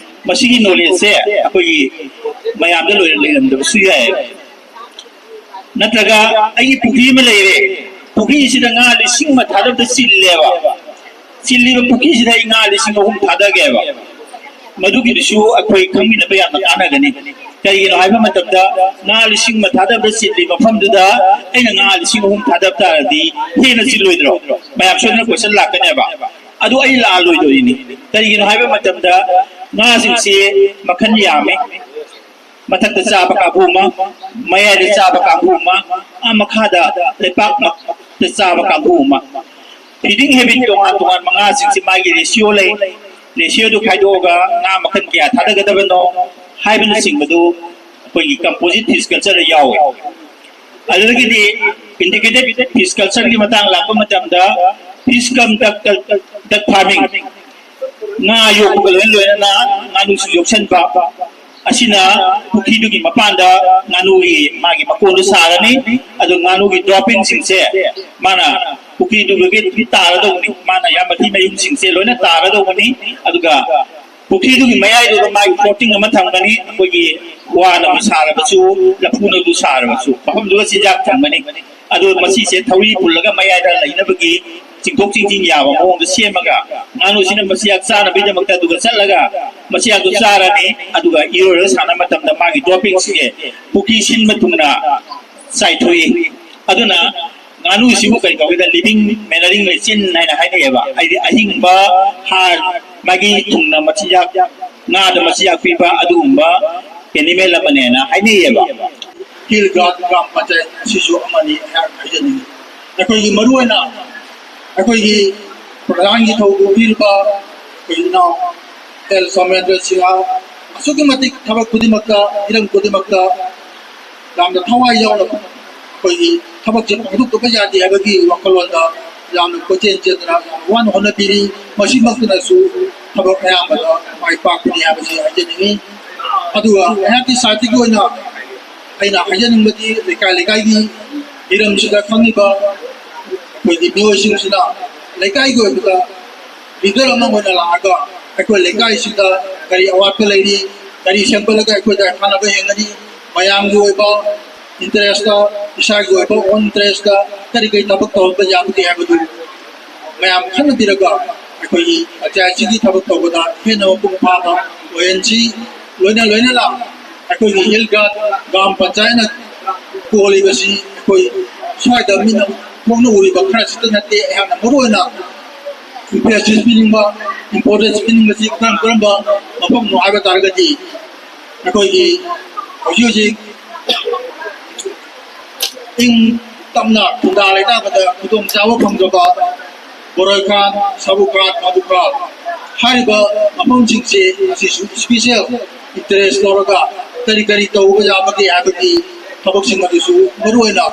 ꯃꯁꯤꯒꯤ ꯅꯣꯂꯦꯖꯁꯦ ꯑꯩꯈꯣꯏꯒꯤ ꯃꯌꯥꯝꯗ ꯂꯣꯏꯅ ꯂꯩꯔꯝꯗꯕꯁꯨ ꯌꯥꯏ꯫ ꯅꯠꯇ꯭ꯔꯒ ꯑꯩꯒꯤ ꯄꯨꯈ꯭ꯔꯤ ꯑꯃ ꯂꯩꯔꯦ, ꯄꯨꯈ꯭ꯔꯤꯁꯤꯗ ꯉꯥ ꯂꯤꯁꯤꯡ ꯑꯃ ꯊꯥꯗꯕꯗ ꯆꯤꯜꯂꯦꯕ, ꯆꯤꯜꯂꯤꯕ ꯄꯨꯈ꯭ꯔꯤꯁꯤꯗ ꯑꯩ ꯉꯥ ꯂꯤꯁꯤꯡ ꯑꯍꯨꯝ ꯊꯥꯗꯒꯦꯕ, ꯃꯗꯨꯒꯤꯗꯨꯁꯨ ꯑꯩꯈꯣꯏ ꯈꯪꯃꯤꯟꯅꯕ ꯌꯥꯝꯅ ꯀꯥꯟꯅꯒꯅꯤ꯫ ꯀꯔꯤꯒꯤꯅꯣ ꯍꯥꯏꯕ ꯃꯇꯝꯗ, ꯉꯥ ꯂꯤꯁꯤꯡ ꯑꯃ ꯊꯥꯗꯕꯗ ꯆꯤꯜꯂꯤ ꯃꯐꯝꯗꯨꯗ ꯑꯩꯅ ꯉꯥ ꯂꯤꯁꯤꯡ ꯑꯍꯨꯝ ꯊꯥꯗꯕ ꯇꯥꯔꯗꯤ ꯍꯦꯟꯅ ꯆꯤꯜꯂꯣꯏꯗ꯭ꯔꯣ? ꯃꯌꯥꯝ ꯁꯣꯏꯗꯅ ꯀꯣꯏꯁꯟ ꯂꯥꯛꯀꯅꯦꯕ꯫ ꯑꯗꯨ ꯑꯩ ꯂꯥꯜꯂꯣꯏꯗꯣꯏꯅꯤ꯫ ꯀꯔꯤꯒꯤꯅꯣ ꯍꯥꯏꯕ ꯃꯇꯝꯗ, ꯉꯥꯁꯤꯡꯁꯤ ꯃꯈꯜ ꯌꯥꯝꯃꯤ꯫ ꯃꯊꯛꯇ ꯆꯥꯕ ꯀꯥꯡꯕꯨ ꯑꯃ, ꯃꯌꯥꯏꯗ ꯆꯥꯕ ꯀꯥꯡꯕꯨ ꯑꯃ, ꯑꯥ ꯃꯈꯥꯗ ꯂꯩꯄꯥꯛ ꯃꯊꯛꯇ ꯆꯥꯕ ꯀꯥꯡꯕꯨ ꯑꯃ꯫ Feeding habit ꯇꯣꯉꯥꯟ ꯇꯣꯉꯥꯟꯕ ꯉꯥꯁꯤꯡꯁꯤ ꯃꯥꯒꯤ ratio ꯂꯩ꯫ Ratio ꯗꯨ ꯈꯥꯏꯗꯣꯛꯑꯒ ꯉꯥ ꯃꯈꯜ ꯀꯌꯥ ꯊꯥꯗꯒꯗꯕꯅꯣ ꯍꯥꯏꯕꯅꯆꯤꯡꯕꯗꯨ ꯑꯩꯈꯣꯏꯒꯤ composite fish culture ꯗ ꯌꯥꯎꯏ꯫ ꯑꯗꯨꯗꯒꯤꯗꯤ integrated fish culture ꯒꯤ ꯃꯇꯥꯡ ꯂꯥꯛꯄ ꯃꯇꯝꯗ, fish cum duck, duck farming, ꯉꯥ ꯌꯣꯛꯄꯒ ꯂꯣꯏꯅ ꯂꯣꯏꯅꯅ ꯉꯥꯅꯨꯁꯨ ꯌꯣꯛꯁꯟꯕ, ꯑꯁꯤꯅ ꯄꯨꯈ꯭ꯔꯤꯗꯨꯒꯤ ꯃꯄꯥꯟꯗ ꯉꯥꯅꯨꯒꯤ ꯃꯥꯒꯤ ꯃꯀꯣꯟꯗꯨ ꯁꯥꯔꯅꯤ꯫ ꯑꯗꯨ ꯉꯥꯅꯨꯒꯤ dropping ꯁꯤꯡꯁꯦ ꯃꯥꯅ ꯄꯨꯈ꯭ꯔꯤꯗꯨꯗꯒꯤ ꯇꯥꯔꯗꯧꯕꯅꯤ, ꯃꯥꯅ ꯌꯥꯝ ꯃꯊꯤ ꯃꯌꯨꯡꯁꯤꯡꯁꯦ ꯂꯣꯏꯅ ꯇꯥꯔꯗꯧꯕꯅꯤ꯫ ꯑꯗꯨꯒ ꯄꯨꯈ꯭ꯔꯤꯗꯨꯒꯤ ꯃꯌꯥꯏꯗꯨꯗ ꯃꯥꯒꯤ coating ꯑꯃ ꯊꯝꯒꯅꯤ, ꯑꯩꯈꯣꯏꯒꯤ ꯋꯥꯅꯕꯨ ꯁꯥꯔꯕꯁꯨ, ꯂꯐꯨꯅꯕꯨ ꯁꯥꯔꯕꯁꯨ, ꯃꯐꯝꯗꯨꯗ ꯆꯤꯟꯖꯥꯛ ꯊꯝꯒꯅꯤ꯫ ꯑꯗꯨ ꯃꯁꯤꯁꯦ ꯊꯧꯔꯤ ꯄꯨꯜꯂꯒ ꯃꯌꯥꯏꯗ ꯂꯩꯅꯕꯒꯤ ꯆꯤꯡꯊꯣꯛ ꯆꯤꯡꯁꯤꯟ ꯌꯥꯕ ꯃꯑꯣꯡꯗ ꯁꯦꯝꯃꯒ, ꯉꯥꯅꯨꯁꯤꯅ ꯃꯆꯤꯟꯖꯥꯛ ꯆꯥꯅꯕꯒꯤꯗꯃꯛꯇ ꯑꯗꯨꯒ ꯆꯠꯂꯒ ꯃꯆꯤꯟꯖꯥꯛꯇꯨ ꯆꯥꯔꯅꯤ꯫ ꯑꯗꯨꯒ ꯏꯔꯣꯏꯔꯒ ꯁꯥꯟꯅꯕ ꯃꯇꯝꯗ ꯃꯥꯒꯤ dropping ꯁꯤꯡꯁꯦ ꯄꯨꯈ꯭ꯔꯤ ꯁꯤꯟꯕ ꯊꯨꯡꯅ ꯆꯥꯏꯊꯣꯛꯏ꯫ ꯑꯗꯨꯅ ꯉꯥꯅꯨꯁꯤꯕꯨ ꯀꯔꯤ ꯀꯧꯏꯗ, living mammalian ꯂꯤꯆꯤꯟ ꯍꯥꯏꯅ ꯍꯥꯏꯅꯩꯌꯦꯕ꯫ ꯍꯥꯏꯗꯤ ꯑꯍꯤꯡꯕ ꯍꯥꯔ, ꯃꯥꯒꯤ ꯊꯨꯡꯅ ꯃꯆꯤꯟꯖꯥꯛ, ꯉꯥꯗ ꯃꯆꯤꯟꯖꯥꯛ ꯄꯤꯕ ꯑꯗꯨꯒꯨꯝꯕ animal ꯑꯃꯅꯦꯅ ꯍꯥꯏꯅꯩꯌꯦꯕ꯫ ꯀꯤꯜꯒꯥꯠ ꯒ꯭ꯔꯥꯝ ꯄꯟꯆꯥꯌꯠ ꯑꯁꯤꯁꯨ ꯑꯃꯅꯤ ꯑꯩꯍꯥꯛ ꯍꯥꯏꯖꯅꯤꯡꯉꯤ꯫ ꯑꯩꯈꯣꯏꯒꯤ ꯃꯔꯨꯑꯣꯏꯅ ꯑꯩꯈꯣꯏꯒꯤ ꯄ꯭ꯔꯙꯥꯟꯒꯤ ꯊꯧ ꯄꯨꯕꯤꯔꯤꯕ ꯑꯩꯈꯣꯏ ꯏꯅꯥꯎ ꯑꯦꯜ ꯁꯣꯃꯦꯟꯗ꯭ꯔ ꯁꯤꯡꯍ ꯑꯁꯨꯛꯀꯤ ꯃꯇꯤꯛ ꯊꯕꯛ ꯈꯨꯗꯤꯡꯃꯛꯇ, ꯍꯤꯔꯝ ꯈꯨꯗꯤꯡꯃꯛꯇ ꯌꯥꯝꯅ ꯊꯋꯥꯏ ꯌꯥꯎꯅ ꯑꯩꯈꯣꯏꯒꯤ ꯊꯕꯛꯁꯦ ꯄꯥꯡꯊꯣꯛꯇꯕ ꯌꯥꯗꯦ ꯍꯥꯏꯕꯒꯤ ꯋꯥꯈꯜꯂꯣꯟꯗ ꯌꯥꯝꯅ ꯀꯣꯏꯆꯦꯟ ꯆꯦꯟꯗꯅ ꯌꯥꯝꯅ ꯋꯥꯅ ꯍꯣꯠꯅꯕꯤꯔꯤ꯫ ꯃꯁꯤꯃꯛꯇꯅꯁꯨ ꯊꯕꯛ ꯑꯌꯥꯝꯕꯗ ꯃꯥꯏ ꯄꯥꯛꯄꯅꯤ ꯍꯥꯏꯕꯁꯤ ꯍꯥꯏꯖꯅꯤꯡꯉꯤ꯫ ꯑꯗꯨꯒ ꯑꯩꯍꯥꯛꯀꯤ ꯁꯥꯏꯠꯇꯒꯤ ꯑꯣꯏꯅ ꯑꯩꯅ ꯍꯥꯏꯖꯅꯤꯡꯕꯗꯤ ꯂꯩꯀꯥꯏ ꯂꯩꯀꯥꯏꯒꯤ ꯍꯤꯔꯝꯁꯤꯗ ꯈꯪꯉꯤꯕ ꯑꯩꯈꯣꯏꯒꯤ ꯃꯤꯑꯣꯏꯁꯤꯡꯁꯤꯅ ꯂꯩꯀꯥꯏꯒꯤ ꯑꯣꯏꯕꯗ leader ꯑꯃ ꯑꯣꯏꯅ ꯂꯥꯛꯑꯒ ꯑꯩꯈꯣꯏ ꯂꯩꯀꯥꯏꯁꯤꯗ ꯀꯔꯤ ꯑꯋꯥꯠꯄ ꯂꯩꯔꯤ, ꯀꯔꯤ ꯁꯦꯝꯒꯠꯂꯒ ꯑꯩꯈꯣꯏꯗ ꯀꯥꯟꯅꯕ ꯍꯦꯟꯒꯅꯤ, ꯃꯌꯥꯝꯒꯤ ꯑꯣꯏꯕ ꯏꯟꯇꯔꯦꯁꯇ, ꯏꯁꯥꯒꯤ ꯑꯣꯏꯕ ꯑꯣꯟ ꯏꯟꯇꯔꯦꯁꯇ ꯀꯔꯤ ꯀꯔꯤ ꯊꯕꯛ ꯇꯧꯍꯟꯕ ꯌꯥꯕꯒꯦ ꯍꯥꯏꯕꯗꯨ ꯃꯌꯥꯝ ꯈꯟꯅꯕꯤꯔꯒ ꯑꯩꯈꯣꯏꯒꯤ ꯄꯟꯆꯥꯌꯠꯁꯤꯒꯤ ꯊꯕꯛ ꯇꯧꯕꯗ ꯍꯦꯟꯅ ꯃꯄꯨꯡ ꯐꯥꯕ ꯑꯣꯏꯍꯟꯁꯤ꯫ ꯂꯣꯏꯅ ꯂꯣꯏꯅꯅ ꯑꯩꯈꯣꯏꯒꯤ ꯍꯤꯜ ꯒꯥꯔꯗ ꯒ꯭ꯔꯥꯝ ꯄꯟꯆꯥꯌꯠꯅ ꯀꯣꯜꯂꯤꯕꯁꯤ ꯑꯩꯈꯣꯏ ꯁ꯭ꯋꯥꯏꯗ ꯃꯤꯠꯅ ꯈꯣꯡꯅ ꯎꯔꯤꯕ ꯈꯔꯁꯤꯇ ꯅꯠꯇꯦ꯫ ꯑꯩꯍꯥꯛꯅ ꯃꯔꯨꯑꯣꯏꯅ ꯏꯝꯐꯦꯁꯤꯁ ꯄꯤꯅꯤꯡꯕ, ꯏꯝꯄꯣꯔꯇꯦꯟꯁ ꯄꯤꯅꯤꯡꯕꯁꯤ ꯀꯔꯝ ꯀꯔꯝꯕ ꯃꯐꯝꯅꯣ ꯍꯥꯏꯕ ꯇꯥꯔꯒꯗꯤ ꯑꯩꯈꯣꯏꯒꯤ ꯍꯧꯖꯤꯛ ꯍꯧꯖꯤꯛ ꯏꯪ ꯇꯞꯅ ꯈꯨꯟꯗꯥ ꯂꯩꯇꯥꯕꯗ ꯈꯨꯗꯣꯡꯆꯥꯕ ꯐꯪꯖꯕ ꯕꯣꯔꯣꯏꯈꯥꯟ, ꯁꯥꯕꯨꯈꯥꯟ, ꯃꯥꯕꯨꯈꯥꯟ ꯍꯥꯏꯔꯤꯕ ꯃꯐꯝꯁꯤꯡꯁꯦ ꯑꯁꯤꯁꯨ ꯏꯁꯄꯤꯁꯦꯜ ꯏꯟꯇꯔꯦꯁ ꯂꯧꯔꯒ ꯀꯔꯤ ꯀꯔꯤ ꯇꯧꯕ ꯌꯥꯕꯒꯦ ꯍꯥꯏꯕꯒꯤ ꯊꯕꯛꯁꯤꯡ ꯑꯗꯨꯁꯨ ꯃꯔꯨꯑꯣꯏꯅ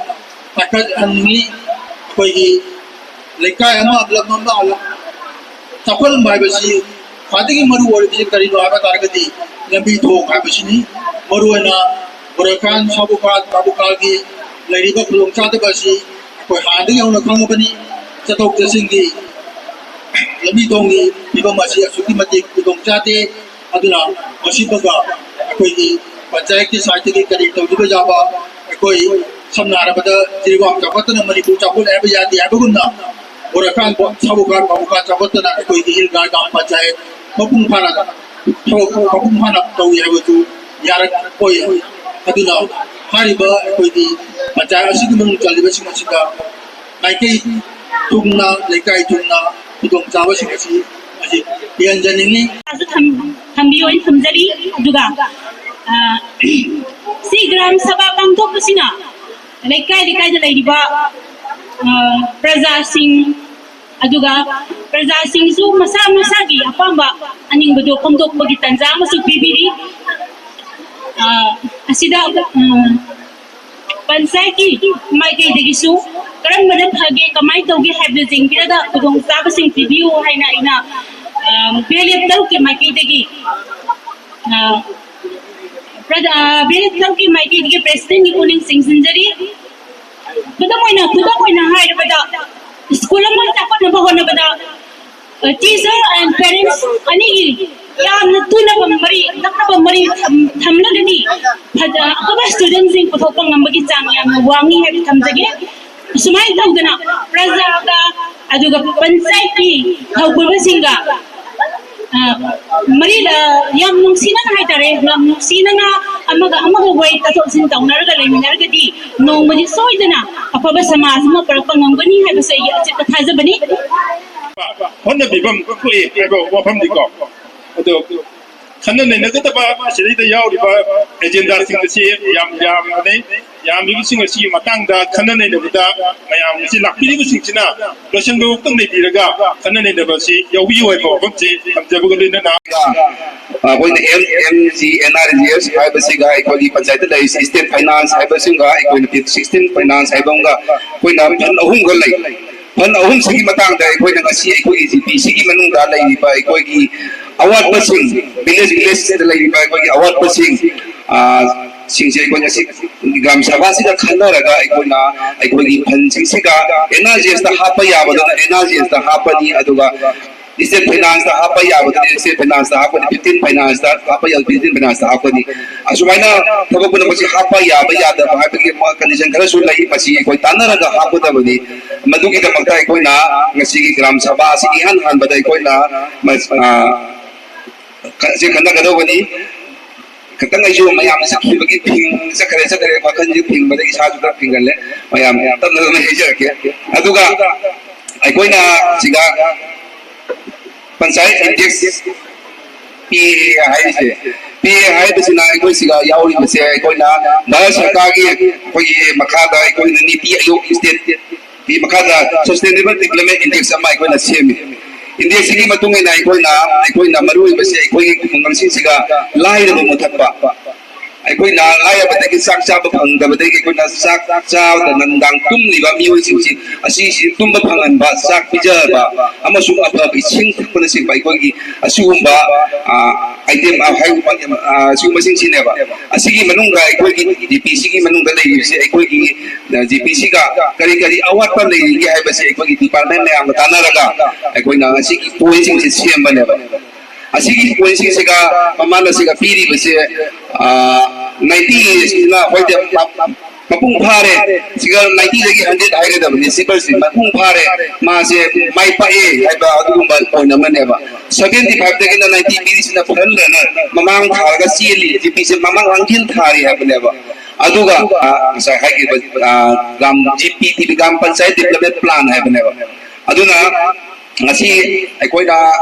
ꯄꯥꯏꯈꯠꯍꯟꯅꯤꯡꯏ꯫ ꯑꯩꯈꯣꯏꯒꯤ ꯂꯩꯀꯥꯏ ꯑꯃ, ꯂꯝ ꯑꯃ ꯆꯥꯎꯈꯠꯂꯝꯕ ꯍꯥꯏꯕꯁꯤ ꯈ꯭ꯋꯥꯏꯗꯒꯤ ꯃꯔꯨ ꯑꯣꯏꯔꯤꯕꯁꯤ ꯀꯔꯤꯅꯣ ꯍꯥꯏꯕ ꯇꯥꯔꯒꯗꯤ ꯂꯝꯕꯤ ꯊꯣꯡ ꯍꯥꯏꯕꯁꯤꯅꯤ꯫ ꯃꯔꯨꯑꯣꯏꯅ ꯕꯣꯔꯣꯏꯈꯥꯟ, ꯁꯥꯕꯨꯈꯥꯟ, ꯃꯥꯕꯨꯈꯥꯟꯒꯤ ꯂꯩꯔꯤꯕ ꯈꯨꯗꯣꯡꯆꯥꯗꯕ ꯑꯁꯤ ꯑꯩꯈꯣꯏ ꯍꯥꯟꯅꯗꯒꯤ ꯍꯧꯅ ꯈꯪꯉꯕꯅꯤ꯫ ꯆꯠꯊꯣꯛ ꯆꯠꯁꯤꯟꯒꯤ ꯂꯝꯕꯤ ꯊꯣꯡꯒꯤ ꯐꯤꯕꯝ ꯑꯁꯤ ꯑꯁꯨꯛꯀꯤ ꯃꯇꯤꯛ ꯈꯨꯗꯣꯡ ꯆꯥꯗꯦ꯫ ꯑꯗꯨꯅ ꯃꯁꯤꯃꯒ ꯑꯩꯈꯣꯏꯒꯤ ꯄꯟꯆꯥꯌꯠꯀꯤ ꯁꯥꯏꯠꯇꯒꯤ ꯀꯔꯤ ꯇꯧꯕꯤꯕ ꯌꯥꯕ, ꯑꯩꯈꯣꯏ ꯁꯝꯅ ꯍꯥꯏꯔꯕꯗ ꯖꯤꯔꯤꯕꯥꯝ ꯆꯥꯎꯈꯠꯇꯅ ꯃꯅꯤꯄꯨꯔ ꯆꯥꯎꯈꯠꯂꯦ ꯍꯥꯏꯕ ꯌꯥꯗꯦ ꯍꯥꯏꯕꯒꯨꯝꯅ ꯕꯣꯔꯥꯈꯥꯟ, ꯁꯥꯕꯨꯈꯥꯟ, ꯃꯥꯕꯨꯈꯥꯟ ꯆꯥꯎꯈꯠꯇꯅ ꯑꯩꯈꯣꯏꯒꯤ ꯍꯤꯜ ꯒꯥꯔꯗ ꯒ꯭ꯔꯥꯝ ꯄꯟꯆꯥꯌꯠ ꯃꯄꯨꯡ ꯐꯥꯅ ꯊꯕꯛ ꯃꯄꯨꯡ ꯐꯥꯅ ꯇꯧꯏ ꯍꯥꯏꯕꯗꯨ ꯌꯥꯔꯛꯑꯣꯏ꯫ ꯑꯗꯨꯅ ꯍꯥꯏꯔꯤꯕ ꯑꯩꯈꯣꯏꯒꯤ ꯄꯟꯆꯥꯌꯠ ꯑꯁꯤꯒꯤ ꯃꯅꯨꯡ ꯆꯜꯂꯤꯕꯁꯤꯡ ꯑꯁꯤꯗ ꯃꯥꯏꯀꯩ ꯊꯨꯡꯅ, ꯂꯩꯀꯥꯏ ꯊꯨꯡꯅ ꯈꯨꯗꯣꯡꯆꯥꯕꯁꯤꯡ ꯑꯁꯤ ꯍꯧꯖꯤꯛ ꯄꯤꯍꯟꯖꯅꯤꯡꯏ꯫ ꯁꯨ ꯊꯝ-, ꯊꯝꯕꯤꯌꯨ ꯍꯥꯏꯅ ꯊꯝꯖꯔꯤ꯫ ꯑꯗꯨꯒ, ꯑ, ꯁꯤ ꯒ꯭ꯔꯥꯝ ꯁꯚꯥ ꯄꯥꯡꯊꯣꯛꯄꯁꯤꯅ ꯂꯩꯀꯥꯏ ꯂꯩꯀꯥꯏꯗ ꯂꯩꯔꯤꯕ, ꯑ, ꯄ꯭ꯔꯖꯥꯁꯤꯡ, ꯑꯗꯨꯒ ꯄ꯭ꯔꯖꯥꯁꯤꯡꯁꯨ ꯃꯁꯥ ꯃꯁꯥꯒꯤ ꯑꯄꯥꯝꯕ ꯑꯅꯤꯡꯕꯗꯣ ꯐꯣꯡꯗꯣꯛꯄꯒꯤ ꯇꯥꯟꯖꯥ ꯑꯃꯁꯨ ꯄꯤꯕꯤꯔꯤ꯫ ꯑ, ꯑꯁꯤꯗ, ꯎꯝ, ꯄꯟꯆꯥꯌꯠꯀꯤ ꯃꯥꯏꯀꯩꯗꯒꯤꯁꯨ ꯀꯔꯝꯕꯅ ꯐꯒꯦ, ꯀꯃꯥꯏꯅ ꯇꯧꯒꯦ ꯍꯥꯏꯕꯗꯨ ꯌꯦꯡꯕꯤꯔꯒ ꯈꯨꯗꯣꯡꯆꯥꯕꯁꯤꯡ ꯄꯤꯕꯤꯌꯨ ꯍꯥꯏꯅ ꯑꯩꯅ, ꯑ, ꯕꯤ ꯑꯦꯜ ꯑꯦꯐ ꯇꯔꯨꯛꯀꯤ ꯃꯥꯏꯀꯩꯗꯒꯤ, ꯑ, ꯄ꯭ꯔꯖꯥ-, ꯕꯤ ꯑꯦꯜ ꯑꯦꯐ ꯇꯔꯨꯛꯀꯤ ꯃꯥꯏꯀꯩꯗꯒꯤ ꯄ꯭ꯔꯦꯁꯤꯗꯦꯟꯒꯤ ꯄꯨꯛꯅꯤꯡ ꯆꯤꯡꯁꯤꯟꯖꯔꯤ꯫ ꯈꯨꯗꯝ ꯑꯣꯏꯅ, ꯈꯨꯗꯝ ꯑꯣꯏꯅ ꯍꯥꯏꯔꯕꯗ, ꯁ꯭ꯀꯨꯜ ꯑꯃ ꯆꯥꯎꯈꯠꯅꯕ ꯍꯣꯠꯅꯕꯗ, ꯑ, teacher and parents ꯑꯅꯤꯒꯤ ꯌꯥꯝꯅ ꯇꯨꯅꯕ ꯃꯔꯤ, ꯅꯛꯅꯕ ꯃꯔꯤ ꯊꯝ-, ꯊꯝꯂꯒꯗꯤ ꯐꯖ-, ꯑꯐꯕ ꯁ꯭ꯇꯨꯗꯦꯟꯁꯤꯡ ꯄꯨꯊꯣꯛꯄ ꯉꯝꯕꯒꯤ ꯆꯥꯡ ꯌꯥꯝꯅ ꯋꯥꯡꯉꯤ ꯍꯥꯏꯕ ꯊꯝꯖꯒꯦ꯫ ꯑꯁꯨꯃꯥꯏꯅ ꯇꯧꯗꯅ ꯄ꯭ꯔꯖꯥꯒ ꯑꯗꯨꯒ ꯄꯟꯆꯥꯌꯠꯀꯤ ꯊꯧꯄꯨꯕꯁꯤꯡꯒ, ꯑ, ꯃꯔꯤ, ꯑ, ꯌꯥꯝ ꯅꯨꯡꯁꯤꯅꯅ ꯍꯥꯏꯇꯥꯔꯦ, ꯌꯥꯝ ꯅꯨꯡꯁꯤꯅꯅ ꯑꯃꯒ ꯑꯃꯒ ꯋꯥꯔꯤ ꯇꯥꯊꯣꯛ ꯇꯥꯁꯤꯟ ꯇꯧꯅꯔꯒ ꯂꯩꯃꯤꯟꯅꯔꯒꯗꯤ ꯅꯣꯡꯃꯗꯤ ꯁꯣꯏꯗꯅ ꯑꯐꯕ ꯁꯃꯥꯖ ꯑꯃ ꯄꯨꯔꯛꯄ ꯉꯝꯒꯅꯤ ꯍꯥꯏꯕꯁꯦ ꯑꯩꯒꯤ ꯑꯆꯦꯠꯄ ꯊꯥꯖꯕꯅꯤ꯫ ꯍꯣꯠꯅꯕꯤꯐꯝ ꯊꯣꯛꯏ ꯍꯥꯏꯕ ꯋꯥꯐꯝꯅꯤꯀꯣ꯫ ꯑꯗꯣ ꯈꯟꯅ ꯅꯩꯅꯒꯗꯕ ꯑꯁꯤꯗꯩꯗ ꯌꯥꯎꯔꯤꯕ ꯑꯦꯖꯦꯟꯗꯥꯁꯤꯡ ꯑꯁꯤ ꯌꯥꯝ ꯌꯥꯝꯕꯅꯤ꯫ ꯌꯥꯝꯂꯤꯕꯁꯤꯡ ꯑꯁꯤꯒꯤ ꯃꯇꯥꯡꯗ ꯈꯟꯅ ꯅꯩꯅꯕꯗ ꯃꯌꯥꯝ ꯑꯁꯤ ꯂꯥꯛꯄꯤꯔꯤꯕꯁꯤꯡꯁꯤꯅ ꯂꯣꯏꯁꯤꯟꯕ ꯉꯥꯛꯇꯪ ꯂꯩꯕꯤꯔꯒ ꯈꯟꯅ ꯅꯩꯅꯕ ꯑꯁꯤ ꯌꯧꯕꯤꯌꯨ ꯍꯥꯏꯕ ꯋꯥꯐꯝꯁꯤ ꯊꯝꯖꯕꯒ ꯂꯣꯏꯅꯅ ꯑꯩꯈꯣꯏꯅ M M G N R G S ꯍꯥꯏꯕꯁꯤꯒ ꯑꯩꯈꯣꯏꯒꯤ ꯄꯟꯆꯥꯌꯠꯇ ꯂꯩꯔꯤꯁꯤ ꯏꯁꯇꯦꯠ ꯐꯥꯏꯅꯥꯟꯁ ꯍꯥꯏꯕꯁꯤꯒ ꯑꯩꯈꯣꯏꯅ ꯁꯤꯛꯁꯇꯤꯟ ꯐꯥꯏꯅꯥꯟꯁ ꯍꯥꯏꯕ ꯑꯃꯒ ꯑꯩꯈꯣꯏꯅ ꯐꯟ ꯑꯍꯨꯝꯒ ꯂꯩ꯫ ꯐꯟ ꯑꯍꯨꯝꯁꯤꯒꯤ ꯃꯇꯥꯡꯗ ꯑꯩꯈꯣꯏꯅ ꯉꯁꯤ ꯑꯩꯈꯣꯏꯒꯤ ꯖꯤ ꯄꯤ ꯁꯤꯒꯤ ꯃꯅꯨꯡꯗ ꯂꯩꯔꯤꯕ ꯑꯩꯈꯣꯏꯒꯤ ꯑꯋꯥꯠꯄꯁꯤꯡ, ꯚꯤꯂꯦꯖ ꯚꯤꯂꯦꯖꯇ ꯂꯩꯔꯤꯕ ꯑꯩꯈꯣꯏꯒꯤ ꯑꯋꯥꯠꯄꯁꯤꯡ, ꯑ, ꯁꯤꯡꯁꯦ ꯑꯩꯈꯣꯏ ꯉꯁꯤ ꯒ꯭ꯔꯥꯝ ꯁꯚꯥꯁꯤꯗ ꯈꯟꯅꯔꯒ ꯑꯩꯈꯣꯏꯅ ꯑꯩꯈꯣꯏꯒꯤ ꯐꯟꯁꯤꯡꯁꯤꯒ ꯑꯦꯟ ꯑꯥꯔ ꯖꯤ ꯑꯦꯁꯇ ꯍꯥꯞꯄ ꯌꯥꯕꯗꯨꯅ ꯑꯦꯟ ꯑꯥꯔ ꯖꯤ ꯑꯦꯁꯇ ꯍꯥꯞꯄꯅꯤ, ꯑꯗꯨꯒ ꯏꯁꯇꯦꯠ ꯐꯥꯏꯅꯥꯟꯁꯇ ꯍꯥꯞꯄ ꯌꯥꯕꯗꯨꯅ ꯏꯁꯇꯦꯠ ꯐꯥꯏꯅꯥꯟꯁꯇ ꯍꯥꯞꯄꯅꯤ, ꯐꯤꯐꯇꯤꯟ ꯐꯥꯏꯅꯥꯟꯁꯇ ꯍꯥꯞꯄ ꯌꯥꯕ ꯐꯤꯐꯇꯤꯟ ꯐꯥꯏꯅꯥꯟꯁꯇ ꯍꯥꯞꯄꯅꯤ꯫ ꯑꯁꯨꯃꯥꯏꯅ ꯊꯕꯛ ꯄꯨꯝꯅꯃꯛꯁꯤ ꯍꯥꯞꯄ ꯌꯥꯕ ꯌꯥꯗꯕ ꯍꯥꯏꯕꯒꯤ ꯀꯟꯗꯤꯁꯟ ꯈꯔꯁꯨ ꯂꯩ꯫ ꯃꯁꯤ ꯑꯩꯈꯣꯏ ꯇꯥꯟꯅꯔꯒ ꯍꯥꯞꯀꯗꯕꯅꯤ꯫ ꯃꯗꯨꯒꯤꯗꯃꯛꯇ ꯑꯩꯈꯣꯏꯅ ꯉꯁꯤꯒꯤ ꯒ꯭ꯔꯥꯝ ꯁꯚꯥ ꯑꯁꯤ ꯏꯍꯥꯟ ꯍꯥꯟꯕꯗ ꯑꯩꯈꯣꯏꯅ ꯃꯁ-, ꯑ, ꯈ-, ꯑꯁꯤ ꯈꯟꯅꯒꯗꯧꯕꯅꯤ꯫ ꯈꯤꯇꯪ ꯑꯩꯁꯨ ꯃꯌꯥꯝ ꯆꯠꯈꯤꯕꯒꯤ ꯐꯤꯡ-, ꯆꯠꯈ꯭ꯔꯦ, ꯆꯠꯈ꯭ꯔꯦ, ꯋꯥꯈꯜꯁꯦ ꯐꯤꯡꯕꯗ ꯏꯁꯥꯁꯨ ꯈꯔ ꯐꯤꯡꯒꯜꯂꯦ꯫ ꯃꯌꯥꯝ ꯇꯞꯅ ꯇꯞꯅ ꯍꯩꯖꯔꯛꯀꯦ꯫ ꯑꯗꯨꯒ ꯑꯩꯈꯣꯏꯅ ꯁꯤꯗ ꯄꯟꯆꯥꯌꯠ ꯏꯟꯗꯦꯛꯁ ꯄꯤ ꯑꯦ ꯍꯥꯏꯔꯤꯁꯦ, ꯄꯤ ꯑꯦ ꯍꯥꯏꯕꯁꯤꯅ ꯑꯩꯈꯣꯏ ꯁꯤꯗ ꯌꯥꯎꯔꯤꯕꯁꯦ ꯑꯩꯈꯣꯏꯅ ꯚꯥꯔꯠ ꯁꯔꯀꯥꯔꯒꯤ ꯑꯩꯈꯣꯏꯒꯤ ꯃꯈꯥꯗ ꯑꯩꯈꯣꯏꯅ ꯅꯤꯇꯤ ꯑꯌꯣꯒ ꯏꯁꯇꯦꯠ ꯀꯤ ꯃꯈꯥꯗ ꯁꯁꯇꯦꯅꯦꯕꯜ ꯗꯤꯕꯂꯞꯃꯦꯟ ꯏꯟꯗꯦꯛꯁ ꯑꯃ ꯑꯩꯈꯣꯏꯅ ꯁꯦꯝꯃꯤ꯫ ꯏꯟꯗꯦꯛꯁ ꯁꯤꯒꯤ ꯃꯇꯨꯡ ꯏꯟꯅ ꯑꯩꯈꯣꯏꯅ, ꯑꯩꯈꯣꯏꯅ ꯃꯔꯨ ꯑꯣꯏꯕꯁꯦ ꯑꯩꯈꯣꯏꯒꯤ ꯈꯨꯡꯒꯪꯁꯤꯡꯁꯤꯒ ꯂꯥꯏꯔꯕ ꯃꯨꯊꯠꯄ꯫ ꯑꯩꯈꯣꯏꯅ ꯂꯥꯏꯔꯕꯗꯒꯤ ꯆꯥꯛ ꯆꯥꯕ ꯐꯪꯗꯕꯗꯒꯤ ꯑꯩꯈꯣꯏꯅ ꯆꯥꯛ ꯆꯥꯗꯅ ꯅꯨꯡꯗꯥꯡ ꯇꯨꯝꯂꯤꯕ ꯃꯤꯑꯣꯏꯁꯤꯡꯁꯤ ꯑꯁꯤꯁꯤ ꯇꯨꯝꯕ ꯐꯪꯍꯟꯕ, ꯆꯥꯛ ꯄꯤꯖꯕ ꯑꯃꯁꯨꯡ ꯑꯐꯕ ꯏꯁꯤꯡ ꯊꯛꯄꯅꯆꯤꯡꯕ ꯑꯩꯈꯣꯏꯒꯤ ꯑꯁꯤꯒꯨꯝꯕ, ꯑ, ꯑꯥꯏꯇꯦꯝ, ꯑ, ꯍꯥꯏ-, ꯑ, ꯑꯁꯤꯒꯨꯝꯕꯁꯤꯡꯁꯤꯅꯦꯕ꯫ ꯑꯁꯤꯒꯤ ꯃꯅꯨꯡꯗ ꯑꯩꯈꯣꯏꯒꯤ ꯖꯤ ꯄꯤ ꯁꯤꯒꯤ ꯃꯅꯨꯡꯗ ꯂꯩꯔꯤꯕꯁꯤ ꯑꯩꯈꯣꯏꯒꯤ ꯖꯤ ꯄꯤ ꯁꯤꯒ ꯀꯔꯤ ꯀꯔꯤ ꯑꯋꯥꯠꯄ ꯂꯩꯔꯤꯒꯦ ꯍꯥꯏꯕꯁꯤ ꯑꯩꯈꯣꯏꯒꯤ ꯗꯤꯄꯥꯔꯠꯃꯦꯟ ꯃꯌꯥꯝꯒ ꯇꯥꯟꯅꯔꯒ ꯑꯩꯈꯣꯏꯅ ꯉꯁꯤꯒꯤ ꯄꯣꯏꯟꯁꯤꯡꯁꯦ ꯁꯦꯝꯕꯅꯦꯕ꯫ ꯑꯁꯤꯒꯤ ꯄꯣꯏꯟꯁꯤꯡꯁꯤꯒ ꯃꯃꯥꯅ ꯁꯤꯒ ꯄꯤꯔꯤꯕꯁꯦ ꯅꯥꯏꯟꯇꯤ ꯁꯤꯅ ꯑꯩꯈꯣꯏꯗ ꯃꯄꯨꯡ ꯐꯥꯔꯦ꯫ ꯁꯤꯒ ꯅꯥꯏꯟꯇꯤꯗꯒꯤ ꯍꯟꯗ꯭ꯔꯦꯠ ꯍꯥꯏꯒꯗꯕꯅꯤ꯫ ꯁꯤꯕꯔꯁꯤ ꯃꯄꯨꯡ ꯐꯥꯔꯦ, ꯃꯥꯁꯦ ꯃꯥꯏ ꯄꯥꯛꯑꯦ ꯍꯥꯏꯕ ꯑꯗꯨꯒꯨꯝꯕ ꯄꯣꯏꯟ ꯑꯃꯅꯦꯕ꯫ ꯁꯚꯦꯟꯇꯤ ꯐꯥꯏꯚꯇꯒꯤꯅ ꯅꯥꯏꯟꯇꯤ ꯄꯤꯔꯤꯁꯤꯅ ꯐ꯭ꯔꯟ ꯔꯟꯅꯔ, ꯃꯃꯥꯡ ꯊꯥꯔꯒ ꯆꯦꯜꯂꯤ꯫ ꯖꯤꯄꯤꯁꯦ ꯃꯃꯥꯡ ꯂꯥꯡꯖꯦꯜ ꯊꯥꯔꯤ ꯍꯥꯏꯕꯅꯦꯕ꯫ ꯑꯗꯨꯒ ꯉꯁꯥꯏ ꯍꯥꯏꯈꯤꯕ gram GP TV gram panchayat development plan ꯍꯥꯏꯕꯅꯦꯕ꯫ ꯑꯗꯨꯅ ꯉꯁꯤ ꯑꯩꯈꯣꯏꯅ,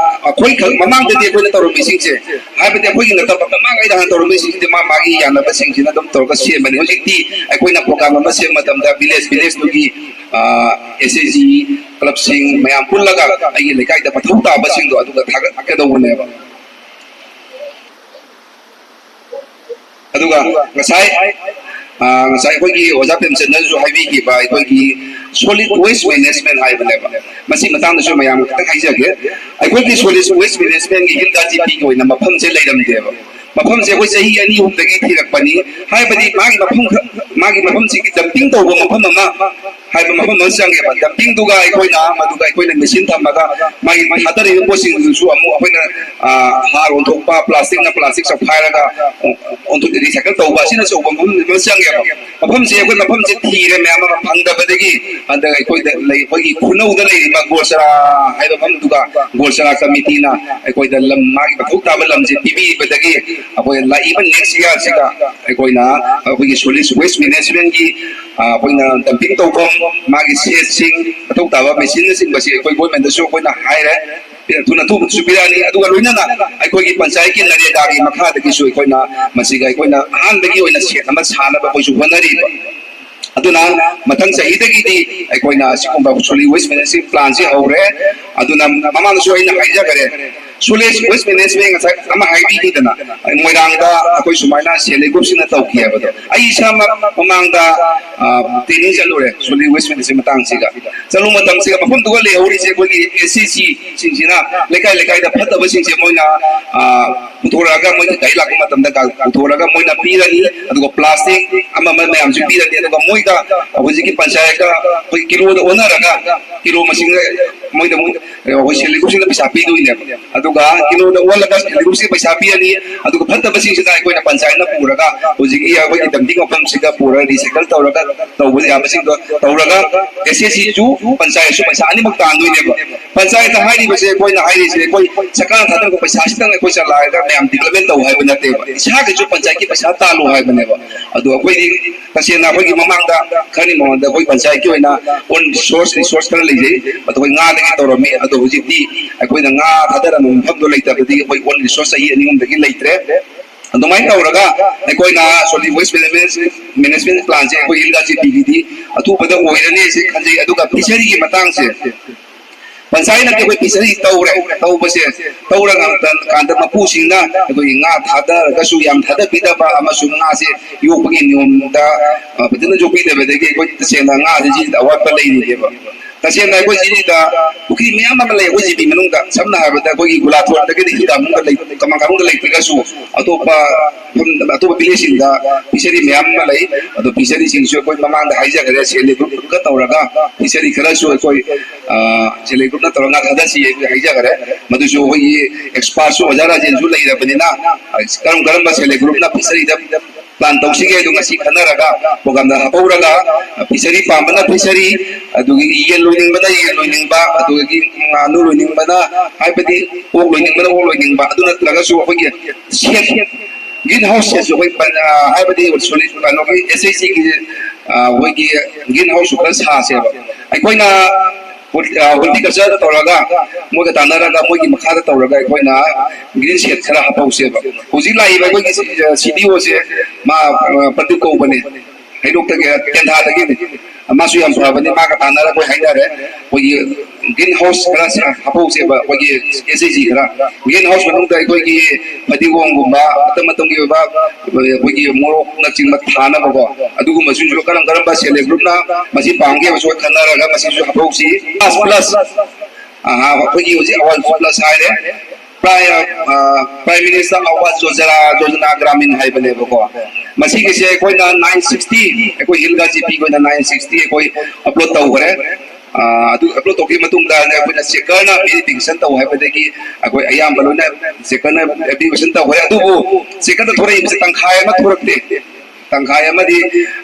ꯑꯩꯈꯣꯏ ꯈꯛ, ꯃꯃꯥꯡꯗꯗꯤ ꯑꯩꯈꯣꯏꯅ ꯇꯧꯔꯝꯃꯤꯁꯤꯡꯁꯦ, ꯍꯥꯏꯕꯗꯤ ꯑꯩꯈꯣꯏꯒꯤ ꯅꯠꯇꯕ ꯃꯃꯥꯡꯉꯩꯗ ꯍꯥꯟꯅ ꯇꯧꯔꯝꯃꯤꯁꯤꯡꯁꯦ ꯃꯥ ꯃꯥꯒꯤ ꯌꯥꯅꯕꯁꯤꯡꯁꯤꯅ ꯑꯗꯨꯝ ꯇꯧꯔꯒ ꯁꯦꯝꯕꯅꯤ꯫ ꯍꯧꯖꯤꯛꯇꯤ ꯑꯩꯈꯣꯏꯅ ꯄ꯭ꯔꯣꯒ꯭ꯔꯥꯝ ꯑꯃ ꯁꯦꯝꯕ ꯃꯇꯝꯗ ꯚꯤꯂꯦꯖ ꯚꯤꯂꯦꯖꯇꯨꯒꯤ ꯑꯦꯁ ꯑꯦꯁ ꯖꯤ ꯀ꯭ꯂꯕꯁꯤꯡ ꯃꯌꯥꯝ ꯄꯨꯜꯂꯒ ꯑꯩꯒꯤ ꯂꯩꯀꯥꯏꯗ ꯃꯊꯧ ꯇꯥꯕꯁꯤꯡꯗꯣ ꯑꯗꯨꯒ ꯊꯥꯒꯠꯀꯗꯧꯕꯅꯦꯕ꯫ ꯑꯗꯨꯒ ꯉꯁꯥꯏ ꯉꯁꯥꯏ ꯑꯩꯈꯣꯏꯒꯤ ꯑꯣꯖꯥ ꯄ꯭ꯔꯦꯝꯆꯟꯗ꯭ꯔꯁꯨ ꯍꯥꯏꯕꯤꯈꯤꯕ ꯑꯩꯈꯣꯏꯒꯤ ꯁꯣꯂꯤꯠ ꯋꯦꯁ ꯃꯦꯅꯦꯖꯃꯦꯟ ꯍꯥꯏꯕꯅꯦꯕ꯫ ꯃꯁꯤ ꯃꯇꯥꯡꯗꯁꯨ ꯃꯌꯥꯝ ꯈꯤꯇꯪ ꯍꯥꯏꯖꯒꯦ꯫ ꯑꯩꯈꯣꯏꯒꯤ ꯁꯣꯂꯤꯠ ꯋꯦꯁ ꯃꯦꯅꯦꯖꯃꯦꯟꯒꯤ ꯍꯤꯜꯗꯥ ꯖꯤꯄꯤꯒꯤ ꯑꯣꯏꯅ ꯃꯐꯝꯁꯦ ꯂꯩꯔꯝꯗꯦꯕ꯫ ꯃꯐꯝꯁꯦ ꯑꯩꯈꯣꯏ ꯆꯍꯤ ꯑꯅꯤ ꯑꯍꯨꯝꯗꯒꯤ ꯊꯤꯔꯛꯄꯅꯤ꯫ ꯍꯥꯏꯕꯗꯤ ꯃꯥꯒꯤ ꯃꯐꯝ ꯈ-, ꯃꯥꯒꯤ ꯃꯐꯝꯁꯤꯒꯤ ꯗꯝꯄꯤꯡ ꯇꯧꯕ ꯃꯐꯝ ꯑꯃ ꯍꯥꯏꯕ ꯃꯐꯝ ꯑꯃ ꯆꯪꯉꯦꯕ꯫ ꯗꯝꯄꯤꯡꯗꯨꯒ ꯑꯩꯈꯣꯏꯅ ꯃꯗꯨꯒ ꯑꯩꯈꯣꯏꯅ ꯃꯦꯆꯤꯟ ꯊꯝꯃꯒ ꯃꯥꯒꯤ ꯊꯥꯗꯔꯤꯕ ꯄꯣꯠꯁꯤꯡꯗꯨꯁꯨ ꯑꯃꯨꯛ ꯑꯩꯈꯣꯏꯅ ꯍꯥꯔ ꯑꯣꯟꯊꯣꯛꯄ, ꯄ꯭ꯂꯥꯁꯇꯤꯛꯅ ꯄ꯭ꯂꯥꯁꯇꯤꯛ ꯆꯥꯎꯈꯥꯏꯔꯒ ꯑꯣꯟꯊꯣꯛ recycle ꯇꯧꯕ ꯑꯁꯤꯅꯆꯤꯡꯕ ꯃꯐꯝ ꯑꯃ ꯆꯪꯉꯦꯕ꯫ ꯃꯐꯝꯁꯦ ꯑꯩꯈꯣꯏ ꯃꯐꯝꯁꯦ ꯊꯤꯔꯦ ꯃꯌꯥꯝ ꯑꯃ ꯐꯪꯗꯕꯗꯒꯤ ꯍꯟꯗꯛ ꯑꯩꯈꯣꯏꯗ ꯂꯩ, ꯑꯩꯈꯣꯏꯒꯤ ꯈꯨꯅꯧꯗ ꯂꯩꯔꯤꯕ ꯒꯣꯜꯆꯔꯥ ꯍꯥꯏꯕ ꯃꯐꯝꯗꯨꯒ ꯒꯣꯜꯆꯔꯥ ꯀꯃꯤꯇꯤꯅ ꯑꯩꯈꯣꯏꯗ ꯂꯝ, ꯃꯥꯒꯤ ꯃꯊꯧ ꯇꯥꯕ ꯂꯝꯁꯦ ꯄꯤꯕꯤꯕꯗꯒꯤ ꯑꯩꯈꯣꯏ ꯂꯥꯛꯏꯕ next yearꯁꯤꯗ ꯑꯩꯈꯣꯏꯅ ꯑꯩꯈꯣꯏꯒꯤ solid waste managementꯀꯤ ꯑꯩꯈꯣꯏꯅ dumping ꯇꯧꯐꯝ, ꯃꯥꯒꯤ shedꯁꯤꯡ, ꯃꯊꯧ ꯇꯥꯕ machineꯅꯆꯤꯡꯕꯁꯤ ꯑꯩꯈꯣꯏ governmentꯗꯁꯨ ꯑꯩꯈꯣꯏꯅ ꯍꯥꯏꯔꯦ, ꯊꯨꯅ ꯊꯨꯕꯗꯁꯨ ꯄꯤꯔꯛꯑꯅꯤ꯫ ꯑꯗꯨꯒ ꯂꯣꯏꯅꯅ ꯑꯩꯈꯣꯏꯒꯤ ꯄꯟꯆꯥꯌꯠꯀꯤ ꯅꯔꯦꯒꯥꯒꯤ ꯃꯈꯥꯗꯒꯤꯁꯨ ꯑꯩꯈꯣꯏꯅ ꯃꯁꯤꯒ ꯑꯩꯈꯣꯏꯅ ꯑꯍꯥꯟꯕꯒꯤ ꯑꯣꯏꯅ shed ꯑꯃ ꯁꯥꯅꯕ ꯑꯩꯈꯣꯏꯁꯨ ꯍꯣꯠꯅꯔꯤꯕ꯫ ꯑꯗꯨꯅ ꯃꯊꯪ ꯆꯍꯤꯗꯒꯤꯗꯤ ꯑꯩꯈꯣꯏꯅ ꯑꯁꯤꯒꯨꯝꯕ solid waste management planꯁꯤ ꯍꯧꯔꯦ꯫ ꯑꯗꯨꯅ ꯃꯃꯥꯡꯗꯁꯨ ꯑꯩꯅ ꯍꯥꯏꯖꯈꯔꯦ, solid waste management ꯉꯁꯥꯏ ꯑꯃ ꯍꯥꯏꯕꯤꯈꯤꯗꯅ, ꯃꯣꯏꯔꯥꯡꯗ ꯑꯩꯈꯣꯏ ꯁꯨꯃꯥꯏꯅ self help groupꯁꯤꯡꯅ ꯇꯧꯈꯤ ꯍꯥꯏꯕꯗꯣ꯫ ꯑꯩ ꯏꯁꯥꯃꯛ ꯃꯃꯥꯡꯗ training ꯆꯠꯂꯨꯔꯦ solid waste management ꯃꯇꯥꯡꯁꯤꯒ꯫ ꯆꯠꯂꯨ ꯃꯇꯝꯁꯤꯒ ꯃꯐꯝꯗꯨꯒ ꯂꯩꯍꯧꯔꯤꯁꯦ ꯑꯩꯈꯣꯏꯒꯤ ꯑꯦꯁ ꯁꯤ ꯁꯤꯁꯤꯡꯁꯤꯅ ꯂꯩꯀꯥꯏ ꯂꯩꯀꯥꯏꯗ ꯐꯠꯇꯕꯁꯤꯡꯁꯦ ꯃꯣꯏꯅ ꯄꯨꯊꯣꯔꯛꯑꯒ, ꯃꯣꯏꯅ ꯒꯥꯔꯤ ꯂꯥꯛꯄ ꯃꯇꯝꯗ ꯄꯨꯊꯣꯔꯛꯑꯒ ꯃꯣꯏꯅ ꯄꯤꯔꯅꯤ꯫ ꯑꯗꯨꯒ plastic ꯑꯃ ꯑꯃ ꯃꯌꯥꯝꯁꯨ ꯄꯤꯔꯅꯤ꯫ ꯑꯗꯨꯒ ꯃꯣꯏꯗ ꯍꯧꯖꯤꯛꯀꯤ ꯄꯟꯆꯥꯌꯠꯀ ꯑꯩꯈꯣꯏ ꯀꯤꯂꯣꯗ ꯑꯣꯟꯅꯔꯒ ꯀꯤꯂꯣ ꯃꯁꯤꯡꯗ ꯃꯣꯏꯗ ꯑꯃꯨꯛ ꯑꯩꯈꯣꯏ ꯁꯦꯜꯐ ꯍꯦꯜꯞ ꯒ꯭ꯔꯨꯞꯁꯤꯅ ꯄꯩꯁꯥ ꯄꯤꯗꯣꯏꯅꯦꯕ꯫ ꯑꯗꯨꯒ ꯀꯤꯂꯣꯗ ꯑꯣꯜꯂꯒ ꯁꯦꯜꯐ ꯍꯦꯜꯞ ꯒ꯭ꯔꯨꯞꯁꯤꯅ ꯄꯩꯁꯥ ꯄꯤꯔꯅꯤ꯫ ꯑꯗꯨꯒ ꯐꯠꯇꯕꯁꯤꯡꯁꯤꯅ ꯑꯩꯈꯣꯏꯅ ꯄꯟꯆꯥꯌꯠꯅ ꯄꯨꯔꯒ ꯍꯧꯖꯤꯛꯀꯤ ꯑꯩꯈꯣꯏꯒꯤ ꯗꯝꯄꯤꯡ ꯃꯐꯝꯁꯤꯗ ꯄꯨꯔꯒ ꯔꯤꯁꯥꯏꯀꯜ ꯇꯧꯔꯒ ꯇꯧꯕ ꯌꯥꯕꯁꯤꯡꯗꯣ ꯇꯧꯔꯒ ꯑꯦꯁ ꯑꯦꯁ ꯁꯤꯁꯨ ꯄꯟꯆꯥꯌꯠꯁꯨ ꯄꯩꯁꯥ ꯑꯅꯤꯃꯛ ꯇꯥꯟꯗꯣꯏꯅꯦꯕ꯫ ꯄꯟꯆꯥꯌꯠꯇ ꯍꯥꯏꯔꯤꯕꯁꯦ ꯑꯩꯈꯣꯏꯅ ꯍꯥꯏꯔꯤꯁꯦ ꯑꯩꯈꯣꯏ ꯁꯔꯀꯥꯔꯅ ꯊꯥꯗꯔꯛꯄ ꯄꯩꯁꯥꯁꯤꯗꯪ ꯑꯩꯈꯣꯏ ꯆꯂꯥꯏꯔꯒ ꯃꯌꯥꯝ ꯗꯤꯕꯂꯞꯃꯦꯟ ꯇꯧ ꯍꯥꯏꯕ ꯅꯠꯇꯦꯕ, ꯏꯁꯥꯒꯤꯁꯨ ꯄꯟꯆꯥꯌꯠꯀꯤ ꯄꯩꯁꯥ ꯇꯥꯜꯂꯨ ꯍꯥꯏꯕꯅꯦꯕ꯫ ꯑꯗꯣ ꯑꯩꯈꯣꯏꯗꯤ ꯇꯁꯦꯡꯅ ꯑꯩꯈꯣꯏꯒꯤ ꯃꯃꯥꯡꯗ ꯈꯔꯅꯤ ꯃꯃꯥꯡꯗ ꯑꯩꯈꯣꯏ ꯄꯟꯆꯥꯌꯠꯀꯤ ꯑꯣꯏꯅ ꯑꯣꯟ ꯁꯣꯔꯁ ꯔꯤꯁꯣꯔꯁ ꯈꯔ ꯂꯩꯖꯩ, ꯑꯗꯣ ꯑꯩꯈꯣꯏ ꯉꯥꯗꯒꯤ ꯇꯧꯔꯝꯃꯤ꯫ ꯑꯗꯣ ꯍꯧꯖꯤꯛꯇꯤ ꯑꯩꯈꯣꯏꯅ ꯉꯥ ꯊꯥꯗꯔꯝꯕ ꯃꯐꯝꯗꯣ ꯂꯩꯇꯕꯗꯒꯤ ꯑꯩꯈꯣꯏ ꯑꯣꯟ ꯔꯤꯁꯣꯔꯁ ꯆꯍꯤ ꯑꯅꯤ ꯑꯍꯨꯝꯗꯒꯤ ꯂꯩꯇ꯭ꯔꯦ꯫ ꯑꯗꯨꯃꯥꯏꯅ ꯇꯧꯔꯒ ꯑꯩꯈꯣꯏꯅ ꯁꯣꯂꯤꯠ ꯋꯦꯁ ꯃꯦꯅꯦꯖꯃꯦꯟ ꯃꯦꯅꯦꯖꯃꯦꯟ ꯄ꯭ꯂꯥꯟꯁꯦ ꯑꯩꯈꯣꯏ ꯍꯤꯜ ꯖꯤ ꯄꯤꯒꯤꯗꯤ ꯑꯊꯨꯕꯗ ꯑꯣꯏꯔꯅꯤ ꯍꯥꯏꯁꯦ ꯈꯟꯖꯩ꯫ ꯑꯗꯨꯒ ꯐꯤꯁꯔꯤꯒꯤ ꯃꯇꯥꯡꯁꯦ ꯄꯟꯆꯥꯌꯠꯅꯗꯤ ꯑꯩꯈꯣꯏ ꯐꯤꯁꯔꯤ ꯇꯧꯔꯦ, ꯇꯧꯕꯁꯦ ꯇꯧꯔꯀꯥꯟꯗ ꯃꯄꯨꯁꯤꯡꯅ ꯑꯩꯈꯣꯏꯒꯤ ꯉꯥ ꯊꯥꯗꯔꯒꯁꯨ ꯌꯥꯝ ꯊꯥꯗꯕꯤꯗꯕ ꯑꯃꯁꯨꯡ ꯉꯥꯁꯦ ꯌꯣꯛꯄꯒꯤ ꯅꯤꯌꯣꯝꯗ ꯐꯖꯅ ꯌꯣꯛꯄꯤꯗꯕꯗꯒꯤ ꯑꯩꯈꯣꯏ ꯇꯁꯦꯡꯅ ꯉꯥꯁꯦ ꯁꯤꯗ ꯑꯋꯥꯠꯄ ꯂꯩꯔꯤꯅꯦꯕ꯫ ꯇꯁꯦꯡꯅ ꯑꯩꯈꯣꯏ ꯁꯤꯗ ꯄꯨꯈ꯭ꯔꯤ ꯃꯌꯥꯝ ꯑꯃ ꯂꯩ ꯑꯩꯈꯣꯏ ꯖꯤ ꯄꯤ ꯃꯅꯨꯡꯗ꯫ ꯁꯝꯅ ꯍꯥꯏꯔꯕꯗ ꯑꯩꯈꯣꯏꯒꯤ ꯒꯨꯂꯥꯊꯣꯟꯗꯒꯤꯗꯤ ꯍꯤꯗꯥꯃꯨꯡꯗ ꯂꯩ, ꯀꯃꯥꯡ ꯀꯥꯅꯨꯡꯗ ꯂꯩꯇ꯭ꯔꯒꯁꯨ ꯑꯇꯣꯞꯄ ꯃꯐꯝ, ꯑꯇꯣꯞꯄ ꯚꯤꯂꯦꯖꯁꯤꯡꯗ ꯐꯤꯁꯔꯤ ꯃꯌꯥꯝ ꯑꯃ ꯂꯩ꯫ ꯑꯗꯣ ꯐꯤꯁꯔꯤꯁꯤꯡꯁꯨ ꯑꯩꯈꯣꯏ ꯃꯃꯥꯡꯗ ꯍꯥꯏꯖꯈ꯭ꯔꯦ, ꯁꯦꯜꯐ ꯍꯦꯜꯞ ꯒ꯭ꯔꯨꯞꯀ ꯇꯧꯔꯒ ꯐꯤꯁꯔꯤ ꯈꯔꯁꯨ ꯑꯩꯈꯣꯏ ꯁꯦꯜꯐ ꯍꯦꯜꯞ ꯒ꯭ꯔꯨꯞꯅ ꯇꯧꯔꯒ ꯉꯥ ꯊꯥꯗꯁꯤ ꯍꯥꯏꯖꯈꯔꯦ꯫ ꯃꯗꯨꯁꯨ ꯑꯩꯈꯣꯏꯒꯤ ꯑꯦꯛꯁꯄꯥꯔꯠꯁꯨ ꯑꯣꯖꯥ ꯔꯥꯖꯦꯟꯁꯨ ꯂꯩꯔꯕꯅꯤꯅ ꯀꯔꯝ ꯀꯔꯝꯕ ꯁꯦꯜꯐ ꯍꯦꯜꯞ ꯒ꯭ꯔꯨꯞꯅ ꯐꯤꯁꯔꯤꯗ ꯄ꯭ꯂꯥꯟ ꯇꯧꯁꯤꯒꯦ ꯍꯥꯏꯗꯣ ꯉꯁꯤ ꯈꯟꯅꯔꯒ ꯄ꯭ꯔꯣꯒ꯭ꯔꯥꯝꯗ ꯍꯥꯞꯍꯧꯔꯒ ꯐꯤꯁꯔꯤ ꯄꯥꯝꯕꯅ ꯐꯤꯁꯔꯤ, ꯑꯗꯨꯒꯤ ꯌꯦꯟ ꯂꯣꯏꯅꯤꯡꯕꯅ ꯌꯦꯟ ꯂꯣꯏꯅꯤꯡꯕ, ꯑꯗꯨꯗꯒꯤ ꯉꯥꯅꯨ ꯂꯣꯏꯅꯤꯡꯕꯅ, ꯍꯥꯏꯕꯗꯤ ꯑꯣꯛ ꯂꯣꯏꯅꯤꯡꯕꯅ ꯑꯣꯛ ꯂꯣꯏꯅꯤꯡꯕ꯫ ꯑꯗꯨ ꯅꯠꯇ꯭ꯔꯒꯁꯨ ꯑꯩꯈꯣꯏꯒꯤ ꯁꯦꯠ, ꯒ꯭ꯔꯤꯟ ꯍꯥꯎꯁ ꯁꯦꯠꯁꯨ ꯑꯩꯈꯣꯏ ꯄꯟ-, ꯑ, ꯍꯥꯏꯕꯗꯤ ꯁꯣꯂꯤꯠ ꯀꯩꯅꯣꯒꯤ ꯑꯦꯁ ꯑꯩꯆ ꯖꯤꯒꯤ ꯑꯩꯈꯣꯏꯒꯤ ꯒ꯭ꯔꯤꯟ ꯍꯥꯎꯁꯁꯨ ꯈꯔ ꯁꯥꯁꯦꯕ꯫ ꯑꯩꯈꯣꯏꯅ ꯍꯣꯔꯇꯤꯀꯜꯆꯔꯗ ꯇꯧꯔꯒ ꯃꯣꯏꯒ ꯇꯥꯟꯅꯔꯒ ꯃꯣꯏꯒꯤ ꯃꯈꯥꯗ ꯇꯧꯔꯒ ꯑꯩꯈꯣꯏꯅ ꯒ꯭ꯔꯤꯟ ꯁꯦꯠ ꯈꯔ ꯍꯥꯞꯍꯧꯁꯦꯕ꯫ ꯍꯧꯖꯤꯛ ꯂꯥꯛꯏꯕ ꯑꯩꯈꯣꯏꯒꯤ ꯁꯤ ꯗꯤ ꯑꯣꯁꯦ ꯃꯥ ꯄ꯭ꯔꯗꯤꯞ ꯀꯧꯕꯅꯦ, ꯍꯩꯔꯣꯛꯇꯒꯤ, ꯇꯦꯟꯊꯥꯗꯒꯤꯅꯤ꯫ ꯃꯥꯁꯨ ꯌꯥꯝ ꯐꯕꯅꯤ, ꯃꯥꯒ ꯇꯥꯟꯅꯔꯒ ꯑꯩꯈꯣꯏ ꯍꯥꯏꯅꯔꯦ꯫ ꯑꯩꯈꯣꯏꯒꯤ ꯒ꯭ꯔꯤꯟ ꯍꯥꯎꯁ ꯈꯔ ꯍꯥꯞꯍꯧꯁꯦꯕ, ꯑꯩꯈꯣꯏꯒꯤ ꯑꯦꯁ ꯑꯩꯆ ꯖꯤ ꯈꯔ꯫ ꯒ꯭ꯔꯤꯟ ꯍꯥꯎꯁ ꯃꯅꯨꯡꯗ ꯑꯩꯈꯣꯏꯒꯤ ꯐꯗꯤꯒꯣꯝꯒꯨꯝꯕ, ꯃꯇꯝ ꯃꯇꯝꯒꯤ ꯑꯣꯏꯕ ꯑꯩꯈꯣꯏꯒꯤ ꯃꯣꯔꯣꯛꯅꯆꯤꯡꯕ ꯊꯥꯅꯕꯀꯣ, ꯑꯗꯨꯒꯨꯝꯕꯁꯤꯡꯁꯨ ꯀꯔꯝ ꯀꯔꯝꯕ ꯁꯦꯜꯐ ꯍꯦꯜꯞ ꯒ꯭ꯔꯨꯞꯅ ꯃꯁꯤ ꯄꯥꯝꯒꯦ ꯍꯥꯏꯕꯁꯨ ꯈꯟꯅꯔꯒ ꯃꯁꯤꯁꯨ ꯍꯥꯞꯍꯧꯁꯤ꯫ ꯄ꯭ꯂꯁ, ꯄ꯭ꯂꯁ, ꯑꯩꯈꯣꯏꯒꯤ ꯍꯧꯖꯤꯛ ꯑꯋꯥꯖ ꯄ꯭ꯂꯁ ꯍꯥꯏꯔꯦ, ꯄ꯭ꯔꯥꯏꯝ, ꯑ, ꯄ꯭ꯔꯥꯏꯝ ꯃꯤꯅꯤꯁꯇꯔ ꯑꯋꯥꯖ ꯌꯣꯖꯅꯥ, ꯌꯣꯖꯅꯥ ꯒ꯭ꯔꯥꯃꯤꯟ ꯍꯥꯏꯕꯅꯦꯕꯀꯣ꯫ ꯃꯁꯤꯒꯤꯁꯦ ꯑꯩꯈꯣꯏꯅ ꯅꯥꯏꯟ ꯁꯤꯛꯁꯇꯤ, ꯑꯩꯈꯣꯏ ꯍꯤꯜ ꯖꯤ ꯄꯤꯒꯤ ꯑꯣꯏꯅ ꯅꯥꯏꯟ ꯁꯤꯛꯁꯇꯤ ꯑꯩꯈꯣꯏ ꯑꯞꯂꯣꯗ ꯇꯧꯈ꯭ꯔꯦ꯫ ꯑꯗꯨ ꯑꯞꯂꯣꯗ ꯇꯧꯈꯤꯕ ꯃꯇꯨꯡꯗ ꯑꯩꯈꯣꯏꯅ ꯆꯦꯀꯔꯅ ꯚꯦꯔꯤꯐꯤꯀꯦꯁꯟ ꯇꯧ ꯍꯥꯏꯕꯗꯒꯤ ꯑꯩꯈꯣꯏ ꯑꯌꯥꯝꯕ ꯂꯣꯏꯅ ꯆꯦꯀꯔꯅ ꯚꯦꯔꯤꯐꯤꯀꯦꯁꯟ ꯇꯧꯈ꯭ꯔꯦ꯫ ꯑꯗꯨꯕꯨ ꯆꯦꯀꯔꯗ ꯊꯣꯔꯛꯏꯕꯁꯦ ꯇꯪꯈꯥꯏ ꯑꯃ ꯊꯣꯔꯛꯇꯦ꯫ ꯇꯪꯈꯥꯏ ꯑꯃꯗꯤ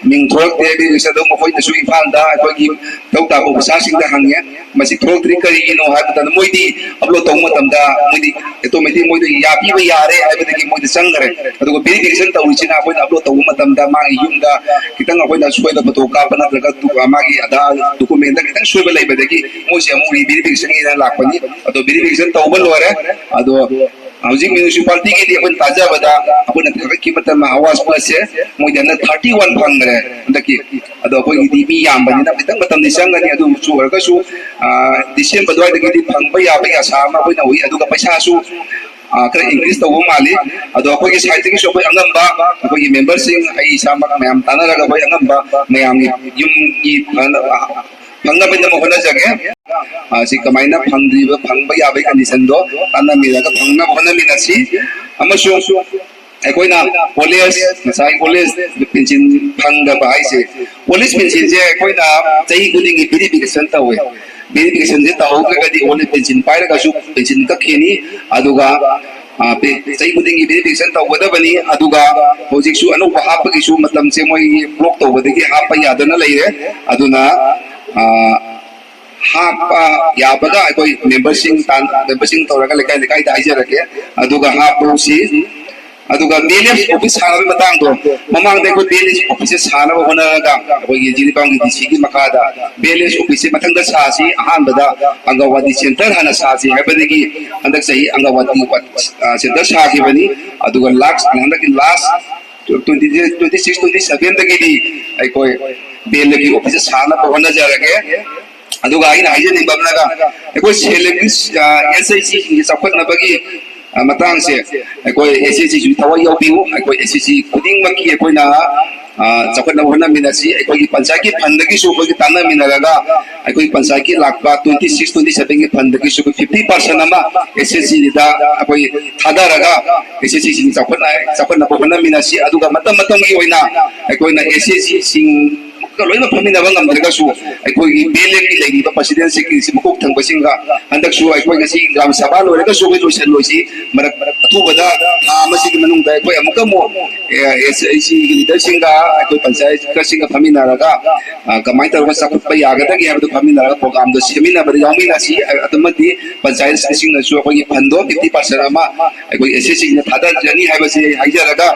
ꯃꯤꯡ ꯊꯣꯔꯛꯇꯦ꯫ ꯚꯦꯔꯤꯐꯤꯀꯦꯁꯟ ꯑꯗꯨꯝ ꯃꯈꯣꯏꯗꯁꯨ ꯏꯝꯐꯥꯜꯗ ꯑꯩꯈꯣꯏꯒꯤ ꯊꯕꯛ ꯇꯥꯕ ꯑꯣꯐꯤꯁꯥꯔꯁꯤꯡꯗ ꯍꯪꯉꯦ, ꯃꯁꯤ ꯊꯣꯔꯛꯇ꯭ꯔꯤ ꯀꯔꯤꯒꯤꯅꯣ ꯍꯥꯏꯕ ꯃꯇꯝꯗ ꯃꯣꯏꯗꯤ ꯑꯞꯂꯣꯗ ꯇꯧꯕ ꯃꯇꯝꯗ ꯃꯣꯏꯗꯤ ꯑꯣꯇꯣꯃꯦꯇꯤꯛ ꯃꯣꯏꯗ ꯌꯥ ꯄꯤꯕ ꯌꯥꯔꯦ ꯍꯥꯏꯕꯗꯒꯤ ꯃꯣꯏꯗ ꯆꯪꯈ꯭ꯔꯦ꯫ ꯑꯗꯨꯒ ꯚꯦꯔꯤꯐꯤꯀꯦꯁꯟ ꯇꯧꯔꯤꯁꯤꯅ ꯑꯩꯈꯣꯏꯅ ꯑꯞꯂꯣꯗ ꯇꯧꯕ ꯃꯇꯝꯗ ꯃꯥꯒꯤ ꯌꯨꯝꯗ ꯈꯤꯇꯪ ꯑꯩꯈꯣꯏꯅ ꯁꯣꯏꯕ ꯐꯣꯇꯣ ꯀꯥꯞꯄ ꯅꯠꯇ꯭ꯔꯒ ꯗꯨ-, ꯃꯥꯒꯤ ꯑꯙꯥꯔ ꯗꯣꯀꯨꯃꯦꯟꯗ ꯈꯤꯇꯪ ꯁꯣꯏꯕ ꯂꯩꯕꯗꯒꯤ ꯃꯣꯏꯁꯦ ꯑꯃꯨꯛ ꯔꯤꯚꯦꯔꯤꯐꯤꯀꯦꯁꯟꯒꯤꯅ ꯂꯥꯛꯄꯅꯤ꯫ ꯑꯗꯣ ꯚꯦꯔꯤꯐꯤꯀꯦꯁꯟ ꯇꯧꯕ ꯂꯣꯏꯔꯦ꯫ ꯑꯗꯣ ꯍꯧꯖꯤꯛ ꯃ꯭ꯌꯨꯅꯤꯁꯤꯄꯥꯂꯤꯇꯤꯒꯤꯗꯤ ꯑꯩꯈꯣꯏꯅ ꯇꯥꯖꯕꯗ ꯑꯩꯈꯣꯏꯅ ꯊꯥꯒꯠꯈꯤꯕ ꯃꯇꯝꯗ ꯑꯋꯥꯖ ꯄ꯭ꯂꯁꯁꯦ ꯃꯣꯏꯗꯤ ꯍꯟꯗꯛ ꯊꯥꯔꯇꯤ ꯋꯥꯟ ꯐꯪꯈ꯭ꯔꯦ ꯍꯟꯗꯛꯀꯤ꯫ ꯑꯗꯣ ꯑꯩꯈꯣꯏꯒꯤꯗꯤ ꯃꯤ ꯌꯥꯝꯕꯅꯤꯅ ꯈꯤꯇꯪ ꯃꯇꯝꯗꯤ ꯆꯪꯒꯅꯤ꯫ ꯑꯗꯨꯁꯨ ꯑꯣꯏꯔꯒꯁꯨ, ꯑ, ꯗꯤꯁꯦꯝꯕꯔ ꯑꯗꯨꯋꯥꯏꯗꯒꯤꯗꯤ ꯐꯪꯕ ꯌꯥꯕꯒꯤ ꯑꯁꯥ ꯑꯃ ꯑꯩꯈꯣꯏꯅ ꯎꯏ꯫ ꯑꯗꯨꯒ ꯄꯩꯁꯥꯁꯨ, ꯑ, ꯈꯔ ꯏꯟꯀ꯭ꯔꯤꯖ ꯇꯧꯕ ꯃꯥꯜꯂꯤ꯫ ꯑꯗꯣ ꯑꯩꯈꯣꯏꯒꯤ ꯁꯥꯏꯠꯇꯒꯤꯁꯨ ꯑꯩꯈꯣꯏ ꯑꯉꯝꯕ, ꯑꯩꯈꯣꯏꯒꯤ ꯃꯦꯝꯕꯔꯁꯤꯡ, ꯑꯩ ꯏꯁꯥꯃꯛ ꯃꯌꯥꯝ ꯇꯥꯟꯅꯔꯒ ꯑꯩꯈꯣꯏ ꯑꯉꯝꯕ ꯃꯌꯥꯝꯒꯤ ꯌꯨꯝꯒꯤ ꯐꯅꯕ, ꯐꯪꯅꯕꯒꯤꯗꯃꯛ ꯍꯣꯠꯅꯖꯒꯦ꯫ ꯑ, ꯁꯤ ꯀꯃꯥꯏꯅ ꯐꯪꯗ꯭ꯔꯤꯕ, ꯐꯪꯕ ꯌꯥꯕꯒꯤ ꯀꯟꯗꯤꯁꯟꯗꯣ ꯇꯥꯟꯅꯃꯤꯟꯅꯔꯒ ꯐꯪꯅꯕ ꯍꯣꯠꯅꯃꯤꯟꯅꯁꯤ꯫ ꯑꯃꯁꯨꯡ ꯑꯩꯈꯣꯏꯅ ꯑꯣꯜ ꯑꯦꯖ, ꯉꯁꯥꯏ ꯑꯣꯜ ꯑꯦꯖ ꯄꯦꯟꯁꯤꯟ ꯐꯪꯗꯕ ꯍꯥꯏꯁꯦ, ꯑꯣꯜ ꯑꯦꯖ ꯄꯦꯟꯁꯤꯟꯁꯦ ꯑꯩꯈꯣꯏꯅ ꯆꯍꯤ ꯈꯨꯗꯤꯡꯒꯤ ꯚꯦꯔꯤꯐꯤꯀꯦꯁꯟ ꯇꯧꯋꯦ꯫ ꯚꯦꯔꯤꯐꯤꯀꯦꯁꯟꯁꯦ ꯇꯧꯍꯧꯗ꯭ꯔꯒꯗꯤ ꯑꯣꯜ ꯑꯦꯖ ꯄꯦꯟꯁꯤꯟ ꯄꯥꯏꯔꯒꯁꯨ ꯄꯦꯟꯁꯤꯟ ꯀꯛꯈꯤꯅꯤ꯫ ꯑꯗꯨꯒ, ꯑ, ꯄꯦ-, ꯆꯍꯤ ꯈꯨꯗꯤꯡꯒꯤ ꯚꯦꯔꯤꯐꯤꯀꯦꯁꯟ ꯇꯧꯒꯗꯕꯅꯤ꯫ ꯑꯗꯨꯒ ꯍꯧꯖꯤꯛꯁꯨ ꯑꯅꯧꯕ ꯍꯥꯞꯄꯒꯤꯁꯨ ꯃꯇꯝꯁꯦ ꯃꯣꯏꯒꯤ ꯕ꯭ꯂꯣꯛ ꯇꯧꯕꯗꯒꯤ ꯍꯥꯞꯄ ꯌꯥꯗꯅ ꯂꯩꯔꯦ꯫ ꯑꯗꯨꯅ, ꯑ, ꯍꯥꯞꯄ ꯌꯥꯕꯒ ꯑꯩꯈꯣꯏ ꯃꯦꯝꯕꯔꯁꯤꯡ ꯇꯥꯟ-, ꯃꯦꯝꯕꯔꯁꯤꯡ ꯇꯧꯔꯒ ꯂꯩꯀꯥꯏ ꯂꯩꯀꯥꯏꯗ ꯍꯥꯏꯖꯔꯛꯀꯦ꯫ ꯑꯗꯨꯒ ꯍꯥꯞꯄꯁꯤ꯫ ꯑꯗꯨꯒ ꯕꯤ ꯑꯦꯜ ꯑꯦꯐ ꯑꯣꯐꯤꯁ ꯁꯥꯅꯕꯒꯤ ꯃꯇꯥꯡꯗꯣ, ꯃꯃꯥꯡꯗ ꯑꯩꯈꯣꯏ ꯕꯤ ꯑꯦꯜ ꯑꯦꯐ ꯑꯣꯐꯤꯁꯁꯦ ꯁꯥꯅꯕ ꯍꯣꯠꯅꯔꯒ ꯑꯩꯈꯣꯏꯒꯤ ꯖꯤꯔꯤꯕꯥꯝꯒꯤ ꯗꯤ ꯁꯤꯒꯤ ꯃꯈꯥꯗ ꯕꯤ ꯑꯦꯜ ꯑꯦꯐ ꯑꯣꯐꯤꯁꯁꯦ ꯃꯊꯪꯗ ꯁꯥꯁꯤ, ꯑꯍꯥꯟꯕꯗ ꯑꯪꯒꯟꯋꯥꯗꯤ ꯁꯦꯟꯇꯔ ꯍꯥꯟꯅ ꯁꯥꯁꯤ ꯍꯥꯏꯕꯗꯒꯤ ꯍꯟꯗꯛ ꯆꯍꯤ ꯑꯪꯒꯟꯋꯥꯗꯤ ꯋꯥ-, ꯑ, ꯁꯦꯟꯇꯔ ꯁꯥꯈꯤꯕꯅꯤ꯫ ꯑꯗꯨꯒ ꯂꯥꯁ, ꯍꯟꯗꯛꯀꯤ ꯂꯥꯁ ꯇ꯭ꯋꯦꯟꯇꯤ, ꯇ꯭ꯋꯦꯟꯇꯤ ꯁꯤꯛꯁ, ꯇ꯭ꯋꯦꯟꯇꯤ ꯁꯚꯦꯟꯗꯒꯤꯗꯤ ꯑꯩꯈꯣꯏ ꯕꯤ ꯑꯦꯜ ꯑꯦꯐꯀꯤ ꯑꯣꯐꯤꯁꯁꯦ ꯁꯥꯅꯕ ꯍꯣꯠꯅꯖꯔꯒꯦ꯫ ꯑꯗꯨꯒ ꯑꯩꯅ ꯍꯥꯏꯖꯅꯤꯡꯕ ꯑꯃꯅꯒ, ꯑꯩꯈꯣꯏ ꯁꯦꯜꯐ ꯍꯦꯜꯞ ꯒ꯭ꯔꯨꯞ, ꯑ, ꯑꯦꯁ ꯑꯩꯆ ꯖꯤꯁꯤꯡꯒꯤ ꯆꯥꯎꯈꯠꯅꯕꯒꯤ, ꯑ, ꯃꯇꯥꯡꯁꯦ ꯑꯩꯈꯣꯏ ꯑꯦꯁ ꯑꯩꯆ ꯖꯤꯁꯨ ꯊꯋꯥꯏ ꯌꯥꯎꯕꯤꯌꯨ꯫ ꯑꯩꯈꯣꯏ ꯑꯦꯁ ꯑꯩꯆ ꯖꯤ ꯈꯨꯗꯤꯡꯃꯛꯀꯤ ꯑꯩꯈꯣꯏꯅ, ꯑ, ꯆꯥꯎꯈꯠꯅꯕ ꯍꯣꯠꯅꯃꯤꯟꯅꯁꯤ꯫ ꯑꯩꯈꯣꯏꯒꯤ ꯄꯟꯆꯥꯌꯠꯀꯤ ꯐꯟꯗꯒꯤꯁꯨ ꯑꯩꯈꯣꯏꯒꯤ ꯇꯥꯟꯅꯃꯤꯟꯅꯔꯒ ꯑꯩꯈꯣꯏꯒꯤ ꯄꯟꯆꯥꯌꯠꯀꯤ ꯂꯥꯛꯄ ꯇ꯭ꯋꯦꯟꯇꯤ ꯁꯤꯛꯁ, ꯇ꯭ꯋꯦꯟꯇꯤ ꯁꯚꯦꯟꯒꯤ ꯐꯟꯗꯒꯤꯁꯨ ꯑꯩꯈꯣꯏ ꯐꯤꯐꯇꯤ ꯄꯥꯔꯁꯦꯟ ꯑꯃ ꯑꯦꯁ ꯑꯩꯆ ꯖꯤꯗ ꯑꯩꯈꯣꯏ ꯊꯥꯗꯔꯒ ꯑꯦꯁ ꯑꯩꯆ ꯖꯤꯁꯤꯡ ꯆꯥꯎꯈꯠꯅ-, ꯆꯥꯎꯈꯠꯅꯕ ꯍꯣꯠꯅꯃꯤꯟꯅꯁꯤ꯫ ꯑꯗꯨꯒ ꯃꯇꯝ ꯃꯇꯝꯒꯤ ꯑꯣꯏꯅ ꯑꯩꯈꯣꯏꯅ ꯑꯦꯁ ꯑꯩꯆ ꯖꯤꯁꯤꯡ ꯂꯣꯏꯅ ꯐꯝꯃꯤꯟꯅꯕ ꯉꯝꯗ꯭ꯔꯒꯁꯨ, ꯑꯩꯈꯣꯏꯒꯤ ꯕꯤ ꯑꯦꯜ ꯑꯦꯐꯀꯤ ꯂꯩꯔꯤꯕ ꯄ꯭ꯔꯁꯤꯗꯦꯟꯁꯤꯡꯒꯤ ꯃꯀꯣꯛ ꯊꯪꯕꯁꯤꯡꯒ ꯍꯟꯗꯛꯁꯨ ꯑꯩꯈꯣꯏ ꯉꯁꯤ ꯒ꯭ꯔꯥꯝ ꯁꯚꯥ ꯂꯣꯏꯔꯒꯁꯨ ꯑꯩꯈꯣꯏ ꯂꯣꯏꯁꯤꯜꯂꯣꯏꯁꯤ꯫ ꯃꯔꯛ ꯑꯊꯨꯕꯗ ꯊꯥ ꯑꯃꯁꯤꯒꯤ ꯃꯅꯨꯡꯗ ꯑꯩꯈꯣꯏ ꯑꯃꯨꯛꯀ ꯑꯃꯨꯛ, ꯑꯦ, ꯑꯦꯁ ꯑꯩꯆ ꯁꯤꯒꯤ ꯂꯤꯗꯔꯁꯤꯡꯒ, ꯑꯩꯈꯣꯏ ꯄꯟꯆꯥꯌꯠꯀꯁꯤꯡꯒ ꯐꯝꯃꯤꯟꯅꯔꯒ, ꯑ, ꯀꯃꯥꯏꯅ ꯇꯧꯔꯒ ꯆꯥꯎꯈꯠꯄ ꯌꯥꯒꯗꯒꯦ ꯍꯥꯏꯕꯗꯨ ꯐꯝꯃꯤꯟꯅꯔꯒ ꯄ꯭ꯔꯣꯒ꯭ꯔꯥꯝꯗꯣ ꯁꯦꯝꯃꯤꯟꯅꯕꯗ ꯌꯥꯎꯃꯤꯟꯅꯁꯤ꯫ ꯑꯃꯗꯤ ꯄꯟꯆꯥꯌꯠꯁꯤꯡꯅꯁꯨ ꯑꯩꯈꯣꯏꯒꯤ ꯐꯟꯗꯣ ꯐꯤꯐꯇꯤ ꯄꯥꯔꯁꯦꯟ ꯑꯃ ꯑꯩꯈꯣꯏ ꯑꯦꯁ ꯑꯦꯆ ꯁꯤꯅ ꯊꯥꯗꯔꯅꯤ ꯍꯥꯏꯕꯁꯤ ꯑꯩ ꯍꯥꯏꯖꯔꯒ,